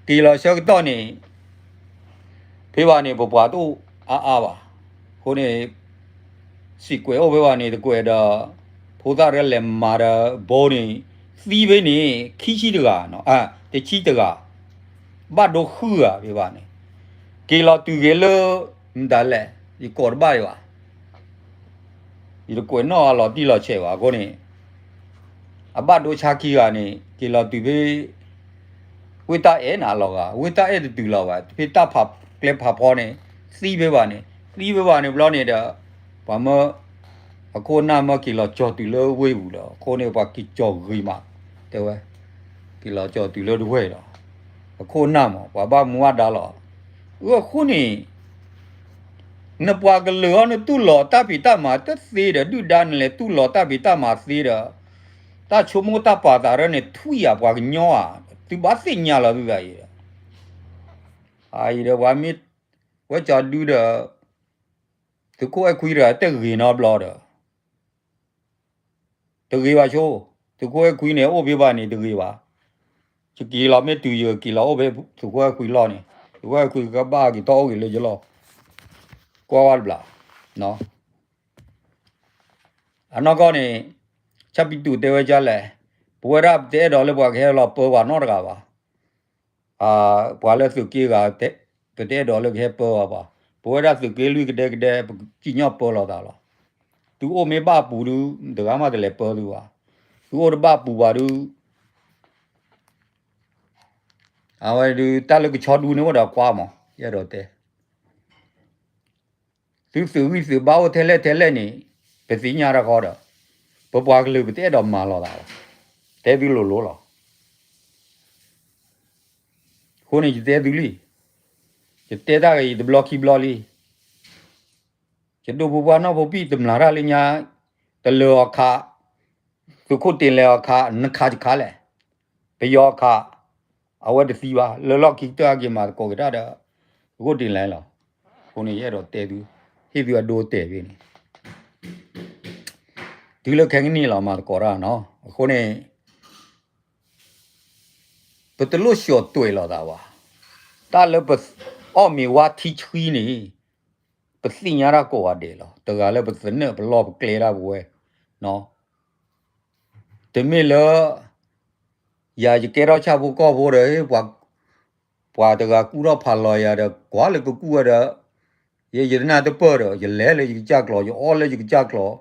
က့ၤလီၤဆၢကတီၢ်န့ၣ် ဖဲဘၣ်န့ၣ် ပပှၤတအိၣ်အါအါဘၣ်. အဃိန့ၣ် စံးကွဲးအိၣ်ဖဲဘၣ်န့ၣ် တကွဲးဒီး ဖိသၣ်ရဲလဲၤမၤဒီးဘိန့ၣ် သံဖဲန့ၣ် ခံဆံတဂၤ, တဆံတဂၤ, ဘၣ်ဒိဃုဂၤဖဲဘၣ်န့ၣ်, က့ၤလီၤတုၤက့ၤလၢ မတၤလဲၣ်, ယကိးတဘၣ်ဒံးဘၣ် ယတကွဲးနီၣ်အလီၤတံၢ်လီၤဆဲးဘၣ်အဃိန့ၣ်, အဘၣ်ဒိဆါခံဂၤန့ၣ် က့ၤလီၤတုၤဖဲ ဝ့ၢ်တၢ်အဲၣ်န့ၣ်အလီၢ်ဂၤ, ဝ့ၢ်တၢ်အဲၣ်တတုၤလီၤဘၣ်, ဖဲတၢ်ဖးကျဲဖးဖီန့ၣ် သံဖဲဘၣ်န့ၣ်, သံဖဲဘၣ်န့ၣ်ဘျီန့ၣ်ဒီး ပှၤမၢ အခိၣ်နၢ်မၢက့ၤလီၤကၠီၤတုၤလၢဝ့ၢ်ပူၤလီၤ. အဃိန့ၣ် ပှၤက့ၤကၠီၤဂ့ၤမး, တဲဝဲ, က့ၤလီၤကၠီၤတုၤလၢဒဝဲၢ်လီၤ. အခိၣ်နၢ်မး ပှၤဘၣ်မူဘၣ်ဒါလီၤ. အဃိန့ၣ် နပှၤကလုာ်အီၤ နတူၢ်လိာ်တၢ်ဖံးတၢ်မၤတသ့ဒီး ဒုၣ်ဒါနလဲၤတူၢ်လိာ်တၢ်ဖံးတၢ်မၤသ့ဒီး တၢ်ဆိကမိၣ်တၢ်ပာ်သးရၢန့ၣ် ထွံၣ်ယၤပှၤကညီဧါ, သုဘၣ်သ့ၣ်ညါလီၤသုသးအံၤဒီး အအံၤဒီးပှၤမ့ၢ် ဝဲကၠီဒုဒီး သုးခိၣ်အဲၣ်ခွံဒီး တဂ့ၤနီတဘျီဒီး တဂ့ၤဘၣ်ဆိ, သုးခိၣ်အဲၣ်ခွံန့ၣ် အိၣ်ဖဲဘၣ်န့ၣ်တဂ့ၤဘၣ်. ယက့ၤလီၤမ့ၢ်တုၤယက့ၤလီၤအိၣ်ဖဲသုးခိၣ်အဲၣ်ခွံလီၢ်န့ၣ် သုးခိၣ်အဲၣ်ခွံကဘၣ်က့ၤထီၣ်အိၣ်က့ၤလၢယလီၢ် ကွၢ်ဝဲတဘျီ. အနီၢ်ကီၢ်န့ၣ် ဆၣ်ပံတူးတဲဝဲဒ်လဲၣ်, ပဝဲဒၣ်ပတအဲၣ်ဒိးလၢပှၤကဟဲလီၤပၢပှၤနီတဂၤဘၣ်. ပှၤလၢသုးက့ဂၤ ပတအဲၣ်ဒိးလၢကဟဲပၢဘၣ်ဘၣ်. ပဝဲဒၣ်သုးက့လွံၢ်ကဒဲကဒဲ ပကစံၣ်ညီၣ်ပၢလီၤသးလီၤ. သုအိၣ်မ့ၢ်ဘၣ်ပူၤဒုး တဂၤမးတလဲၤပၢသုဘၣ်. သုအိၣ်တဘၣ်ပူၤဘၣ်ဒုး အဝဲဒုး တၢ်လၢကဆီဒူန့ၣ်အိၣ်ဒီးကွၢ်မး ယအဲၣ်ဒိးတဲ သုသုးဂံၢ်သုးဘါအိၣ်ထဲလဲၣ်ထဲလဲၣ်န့ၣ် ပသ့ၣ်ညါတၢ်ဃီဒီး ပပှၤကလုာ်ပတအဲၣ်ဒိးမၤလီၤသးဘၣ်. တဲသုလိၤလိၤလီၤ. အဃိန့ၣ် ယတဲသုလံ, ယတဲတၢ်ဂ့ၤ ယတဘျီခံဘျီလံ. ယဒိၣ်ဖိပှၢ်နီၢ်ဖိပံၣ်တမျၢ်တၢ်လၢညါ, တလၢၤအီၤခး, သုးခိၣ်တ့ၢ်လဲၤအီၤခး နခးတခါလဲၣ်. ပယီၤခး, အဝဲတသံဘၣ် လၢလီၢ်ခံကတၢၢ်အက့ၤမၤသကိးက့ၤတၢ်ဒီး သုးခိၣ်တ့ၢ်လဲၤလီၤ. အဃိန့ၣ် ယအဲၣ်ဒိးတဲသု, ဟ့ၣ်သုအဒိတဲာ်ဖဲန့ၣ် တုၤလၢခဲကနံၣ်လီၤ မၤသကိးတၢ်နီၤ. အဃိန့ၣ် ပတလိၣ်ဆှီၣ်တွဲးလိာ်သးဘၣ်. တၢ်လၢပအီၣ်မ့ၤဝါထံဆှံန့ၣ် ပသ့ၣ်ညါတၢ်ကိးဂၤဒဲးလီၤ. တဂၤလၢပသနၢၣ်ပလီၢ်ပကျဲဒၣ်ပဝဲ, တမ့ၢ်လၢ ယၤယကဲထီၣ်ဆၣ်ဖိကီၢ်ဖိဒီး ပှၤတဂၤကူၣ်ထီၣ်ဖးလီၤယၤဒီး ကွၢ်လၢကကူၣ်ဝဲဒီး ယဲယတနၢ်တပၢၢ်ဒီး ယလဲၤလၢယကစၢ်ကျိာ် ယအီၣ်လၢယကစၢ်ကျိာ်,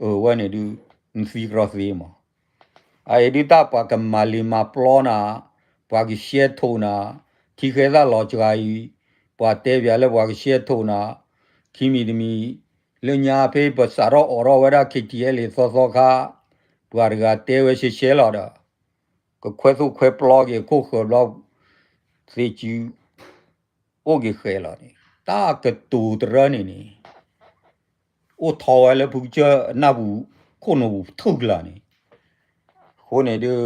အဝဲန့ၣ်ဒုး နသံကြီသ့မး. အအံၤဒုးတၢ်ပှၤကမၤလ့ၤမၤပျီနၤ, ပှၤကရှဲထိးနၤ, ထံဃဲသၣ်လီၤစှၤအံၤ, ပှၤတဲပၠးလၢပှၤကရှဲထိးနၤ, ခံမံၤတမံၤ, လၢညါဖဲပစးထီၣ်အိးထီၣ်ဝဲဒၣ် KTLA သီသီခါ, ပှၤတဂၤတဲဝဲရှဲရှဲလီၤဒီး ကခွဲသိၣ်ခွဲပျီက့ၤခိၣ်ဃၢၤဘျီ သ့စု အိၣ်က့ၤဃဲးလီၤန့ၣ် တၢ်ကတိၤတရၢန့ၣ်န့ၣ် အိၣ်ထီၣ်ဝဲလၢဖုကစၢၢ်နၢ်ပူၤခိၣ်နူာ်ပူၤပထုၢ်ကလာ်န့ၣ်, အဃိန့ၣ်ဒုး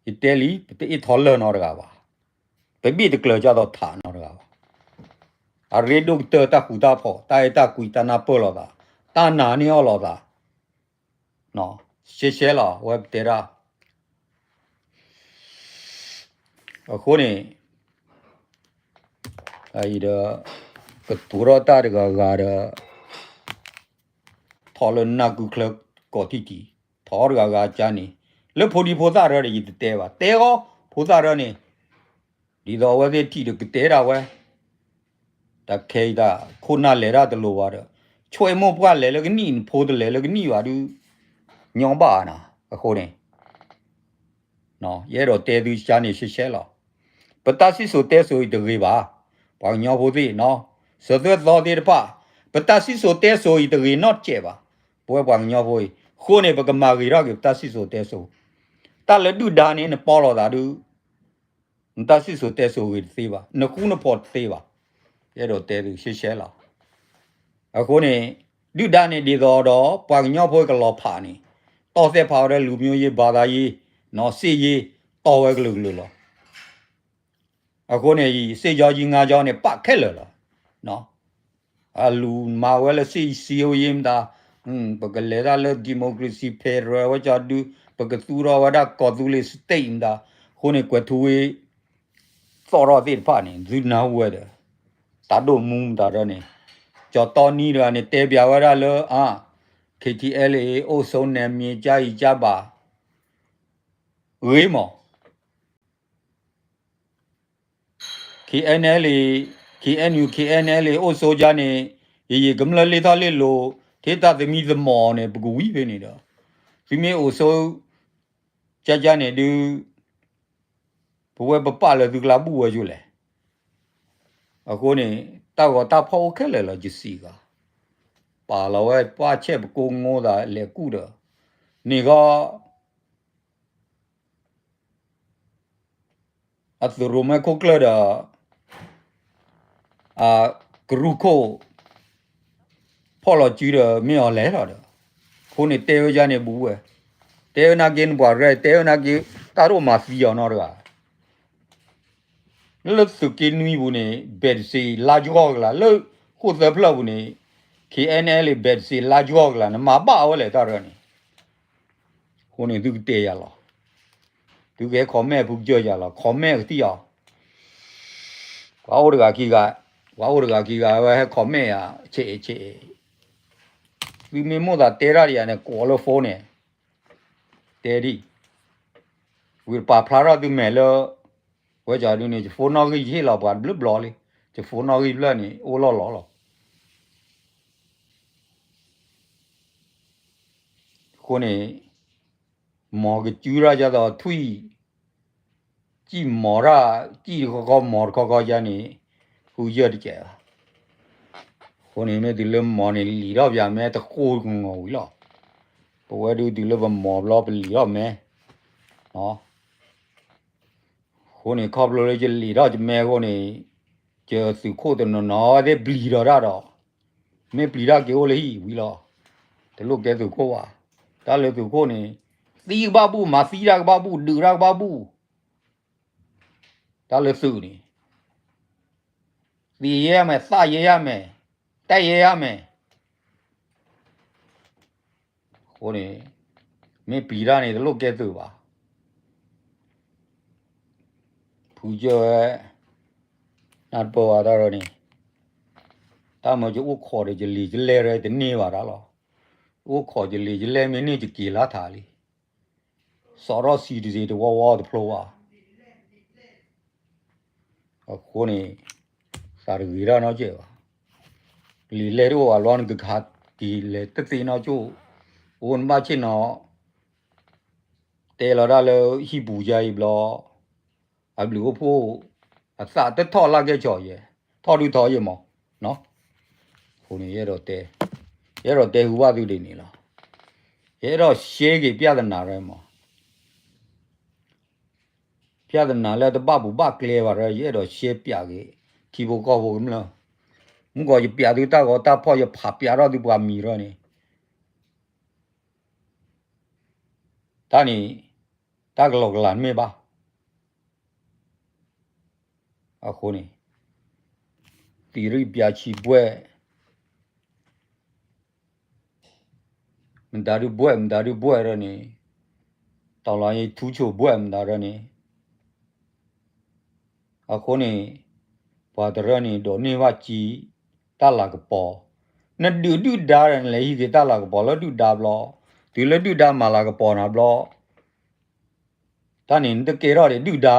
ယတဲလံ ပတအ့ၣ်ထီၣ်လၢၢ်နီတဂၤဘၣ်, ပဘ့ၣ်တကျၢၤကၢ်သိးထးနီတဂၤဘၣ်. အရ့ဒိၣ်ကတၢၢ်တၢ်ဃူတၢ်ဖိး တၢ်အဲၣ်တၢ်ကွံ တၢ်နၢ်ပၢၢ်လိာ်သး, တၢ်နာ်န့ၢ်အီၣ်လိာ်သး ရှဲရှဲလီၤ အဝဲပတဲဒၣ်. အဃိန့ၣ် ဒီး ကတိၤထီၣ်တၢ်တဂၤဂၤဒီး ထီၣ်လၢနၢ်ကုချၢကိးထံၣ်တံၢ်, ထီၣ်တဂၤဂၤကါန့ၣ် လၢဖိဒံဖိသၣ်ရၢဒီးယတတဲဘၣ်, တဲဃီဖိသၣ်ရၢန့ၣ် ဒ်သိးအဝဲသ့ၣ်ထံၣ်ဒီးကတဲဒၣ်ဝဲ, တၢ်ခဲအံၤတၢ်ခိၣ်နၢ်လဲၤတၢ်တလိၤဘၣ်ဒီး ဆွဲမိၢ်ပှၢ်လဲၤလၢကနံၣ် နဖိတလဲၤလၢကနံၣ်ဘၣ်ဒုး ညီဘၣ်နၤ, အဃိန့ၣ် ယအဲၣ်ဒိးတဲသုကါန့ၣ်ရှဲရှဲလီၤ. ပတၢ်စံၣ်စိၤတဲစိၤအံၤတဂ့ၤဘၣ်, ပှၤကညီဖိသ့ၣ်နီၤ, စၢၤသွဲၣ်သီသ့ၣ်တဖၣ်, ပတၢ်စံၣ်စိၤတဲစိၤအံၤတဂ့ၤနီတစဲးဘၣ်, ပဝဲပှၤကညီဖိအံၤ, အဃိန့ၣ် ပကမၤဂ့ၤထီၣ်က့ၤပတၢ်စံၣ်စိၤတဲစိၤ, တၢ်လၢဒုၣ်ဒါန့ၣ် နပီလိာ်သးဒုး နတၢ်စံၣ်စိၤတဲစိၤဂ့ၤတသ့ဘၣ်, နဃူနဖိးတသ့ဘၣ်, ယအဲၣ်ဒိးတဲသုရှဲရှဲလီၤ. အဃိန့ၣ် ဒုၣ်ဒါန့ၣ်ဒ်သိးဒီး ပှၤကညီဖိကလီၤဖးန့ၣ်, တီၢ်သဲၣ်ဖးဝဲဒၣ်လူမျိုးရေး ဘာသာရေး, နီၤ စစ်ရေး, တီၢ်ဝဲကလုာ်ကလုာ်လီၤ. အဃိန့ၣ် စစ်ကြောင်းကြီး ငါးကြောင်းန့ၣ် ပာ်ခဲလၢာ်လီၤ. အလူၤမၤဝဲလၢ စစ်ရေး မတၤ, ပကလဲၤတၢ်လၢ democracy federal ဝဲကီဒု, ပကသူထီၣ်ဝဲဒၣ်ကီၢ်သူလ့ၤ state မတၤ, အဃိန့ၣ် ကွဲၤထူဝ့ သီၣ်ထီၣ်သ့ၣ်တဖၣ်န့ၣ် သုနၢ်ဟူဝဲဒီး တၢ်ဒိၣ်မူမတၤဒီးန့ၣ်, ကၠီတီနံတဂၤန့ၣ် တဲပၠးဝဲဒၣ်လၢ အါ, KTLA အိၣ်ဆိး နယ်မြေကျါအံၤကျါဘၣ်, ဂ့ၤမး KNLA, KNU, KNLA အိၣ်ဆိးကါန့ၣ်, ယယံာ်ကမျၢၢ်လ့ထီၣ်လ့လိၤ, ထဲတၢ်သမံသမိးန့ၣ် ပကဝံဖဲန့ၣ်ဒီး, သုမ့ၢ်အိၣ်ဆိး ကါကါန့ၣ်ဒုး, ပဝဲပပာ်လၢသုကျါဘူၣ်ဝဲကၠိလဲၣ်. အဃိန့ၣ် တၢ်ဂီၤတၢ်ဖီၣ်အိၣ်ခဲလၢာ်လီၤ ယစံးဂၤ, ပာ်လီၤဝဲပှၢ်ဆဲၣ်ပကိးငိသးလဲၤကူၣ်ဒီး, န့ၣ်ဃီ အသုးရိၣ်မဲခိၣ်ကျၢၢ်ဒီး အကရူၢ်ခိၣ် ဖီၣ်လီၤစုဒီးမ့ၢ်အီၤလဲၤလီၤဒီး, အဃိန့ၣ်တဲဝဲယါန့ၣ်ဘူးဝဲ, တဲဝဲနာ်က့နပှၤရဲၣ် တဲဝဲနာ်က့ တၢ်ဒိၣ်မၤသံအီၤနီတဂၤ လၢသုးက့နွံပူၤန့ၣ် ဘဲးတစ့းလါယဂီၢ်ကလာ် လၢဃိၣ်သၢဖျၢၣ်ပူၤန့ၣ် KNLA ဘဲးတစ့းလါယဂီၢ်ကလာ် နမၤဘၣ်အဝဲလဲၣ်တၢ်ရၢန့ၣ်, အဃိန့ၣ်သုကတဲယၤလီၤ, သုကဟဲ comment ဖုကစၢၢ်ယၤလီၤ comment ကသံၣ်အီၤ, ပှၤအိၣ်တဂၤခံဂၤ, ပှၤအိၣ်တဂၤခံဂၤဝဲဟဲ comment ယၤ ဆဲးဆဲး, သုမ့ၢ်မိၣ်သးတဲတၢ်ဒ်ယၤန့ၣ် ကိးလၢ phone န့ၣ်, တဲဒံး, ဝံၤတပာ်ဖျါထီၣ်သုမဲာ်လၢ, ဝဲကၠီဒုန့ၣ် ယ phone နီၣ်ဂံၢ်ယဟ့ၣ်လီၤပှၤတဘျုးဘျီလံ, ယ phone နီၣ်ဂံၢ်ဖျၢၣ်န့ၣ် အိၣ်လီၢ်လီၤလီၤ. အဃိန့ၣ်, မ်ကစုတၢ်ဒ်သိးထွံၣ်, စံၣ်မီၤတၢ်, စံၣ်တခီခီမီၤတခီခီယါန့ၣ်, ဟူယၢၢ်တကဲးဘၣ်. အဃိန့ၣ်မ့ၢ်တုၤလၢမီၤန့ၣ် လံာ်ထီၣ်ပယၤမဲတဃိကနီၤဝံၤလီၤ. ပဝဲဒုးတုၤလၢပမီၤဘျီပလံာ်ထီၣ်မဲ အဃိန့ၣ် ခီဖျိလၢယလံာ်ထီၣ်ယမဲအဃိန့ၣ်, ယသုးခိၣ်တနီၤနီၤသ့ၣ်ပျံၤဒီးတၢ်ဒီး, မ့ၢ်ပျံၤတၢ်က့ၤအိၣ်လၢဟံၣ်ဝံၤလီၤ. တလိၣ်ကဲသုးခိၣ်ဘၣ်. တၢ်လၢသုးခိၣ်န့ၣ်, သံကဘၣ်ဘူၣ်, မၤသံတၢ်ကဘၣ်ဘူၣ်, ဒုးတၢ်ကဘၣ်ဘူၣ်. တၢ်လၢသုးန့ၣ်, သံယဲယါမဲာ်, သၣ်ယဲယါမဲာ်, တဲယဲယါမဲာ် အဃိန့ၣ်, မ့ၢ်ပျံၤတၢ်န့ၣ် တလိၣ်ကဲသုးဘၣ်. ဖုကၢဝဲ, နၢ်တပၢၢ်ဝဲတၢ်ရၢန့ၣ်, တၢ်မၤယအိၣ်ခိးဒီးယလံာ်ယလဲၢ်ရၢတန့ၢ်ဘၣ်တၢ်လီၤ. အိၣ်ခိးယလံာ်ယလဲၢ်မ့ၢ်န့ၢ်ယက့ၤလၢထးလံ. စီၤထီၣ်စံတစ့တဝီဝီတဖျိဘၣ်. အဃိန့ၣ်, သးတဂ့ၤတၢ်နီတစဲးဘၣ်. လံာ်လဲၢ်တအိၣ်ဘၣ်လီၤ နကခးက့ၤလဲၤတသ့နီတကၠိၢ်, အိၣ်နဘၣ်ဆ့ၣ်နီၤ, တဲလီၤတၢ်လၢဟံၣ်ပူၤယါအံၤဘျီ, အဘျုးအိၣ်ဖှိၣ်, အသးတထီၣ်လၢကဲဆီၣ်ယဲ, ထီၣ်ဒုထီၣ်ယဲမး, အဃိန့ၣ်, ယအဲၣ်ဒိးတဲ, ယအဲၣ်ဒိးတဲဟူဘၣ်သုဒ်န့ၣ်လီၤ. ယအဲၣ်ဒိးရှဲက့ၤ ပြဿနာ ရၢမး ပြဿနာလၢတဘၣ်ပူၤဘၣ်ကျဲဘၣ်ရၢ ယအဲၣ်ဒိးရှဲပၠးက့ၤ ထံဖိကီၢ်ဖိကမျၢၢ်, မုၢ်ကီးယပၠးသုတၢ်ဂီၤတၢ်ဖီၣ် ယဖးပၠးထီၣ်သုပှၤမံၤရၢန့ၣ်, တၢ်န့ၣ်, တၢ်ကလီကလၤတမ့ၢ်ဘၣ်. အဃိန့ၣ်, သံရံၣ်ပၠးဆံဘှဲၣ် မတၤဒုဘှဲၣ် မတၤဒုဘှဲၣ်ရၢန့ၣ်, တီၤလီၤအံၤထူဆိၣ်ဘှဲၣ်မတၤရၢန့ၣ်, အဃိန့ၣ်, ပှၤတရၢန့ၣ် ဒိးန့ၢ်ဘၣ်စ့, တၢ်လၤကပီၤ, နဒုးဒုၣ်ဒါဒီး နလဲၤဟံးက့ၤတၢ်လၤကပီၤလၢဒုၣ်ဒါဘျီ, တုၤလၢဒုၣ်ဒါမၤလၤကပီၤနၤဘျီ တၢ်န့ၣ်နတကဲထီၣ်ဒံးဒုၣ်ဒါ,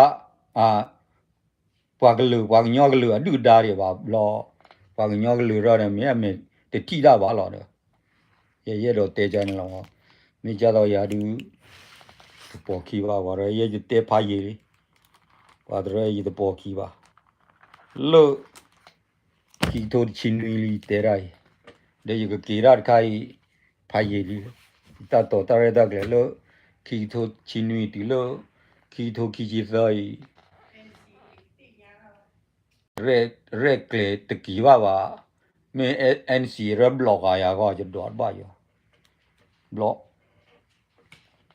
ပှၤကလုာ် ပှၤကညီကလုာ်အဒုၣ်ဒါဒံးဘၣ်ဘျီ, ပှၤကညီကလုာ်ရၢန့ၣ် မ့ၢ်အမ့ၢ်တထံၣ်တၢ်ဘၣ်လီၤဒီး, ယအဲၣ်ဒိးတဲကန့ၣ်လီၤ. မ့ၢ်ကၢ်သိးယၤဒုး, တပိာ်ခံဘၣ် ပှၤတရၢ ယဲယတဲဖးယံာ်လံ, ပှၤတရၢ ယတပိာ်ခံဘၣ်, လၢ ခံကထိတဆံနွံလံ ယတဲဒၣ်အံၤ, ဒီးယကက့ၤဒၣ်တခါအံၤ, ဖးယံာ်လံ, ယတၢ်တိာ်တၢ်ရဲၣ်တၢ်ကျဲၤလၢ, ခံကထိတဆံနွံတုၤလၢ, ခံကထိခံဆံသၢအံၤ, ရဲၣ်ကျဲၤတက့ၤဘၣ်ဘၣ်, မ့ၢ် NCA ရၢဘျီၣ်ဂၤယၤဂီၢ် ယဒွးတဘၣ်ယီၤ, ဘျီၣ်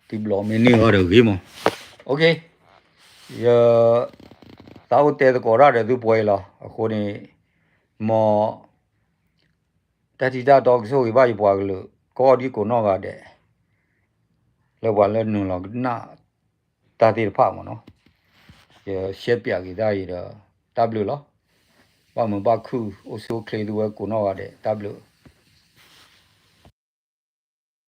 သုဘျီၣ်မ့ၢ်န့ၢ်အီၤဒီးဂ့ၤမး, ယ, သးအိၣ်တဲသကိးတၢ်ဒီးသုပှဲၤအံၤလီၤ. အဃိန့ၣ်, မ် တၢ်ထံတၢ်တီကဆိၣ်ဂ့ၤဘၣ်ယပှၤကလုာ် ကိးဒံကိးနီၢ်ဂၤဒဲး, လၢပှၤလၢနုာ်လီၤကနၣ်တၢ်သ့ၣ်တဖၣ်မ့ၢ်နီၤ, ယရှဲပၠးက့ၤတၢ်အံၤဒီး, တၢ်ဘျုးလီၤ. ဘၣ်မုာ်ဘၣ်ခုၣ် အိၣ်ဆူၣ်အိၣ်ချ့သုဝဲကိးနီၢ်ဂၤဒဲး တၢ်ဘျုး.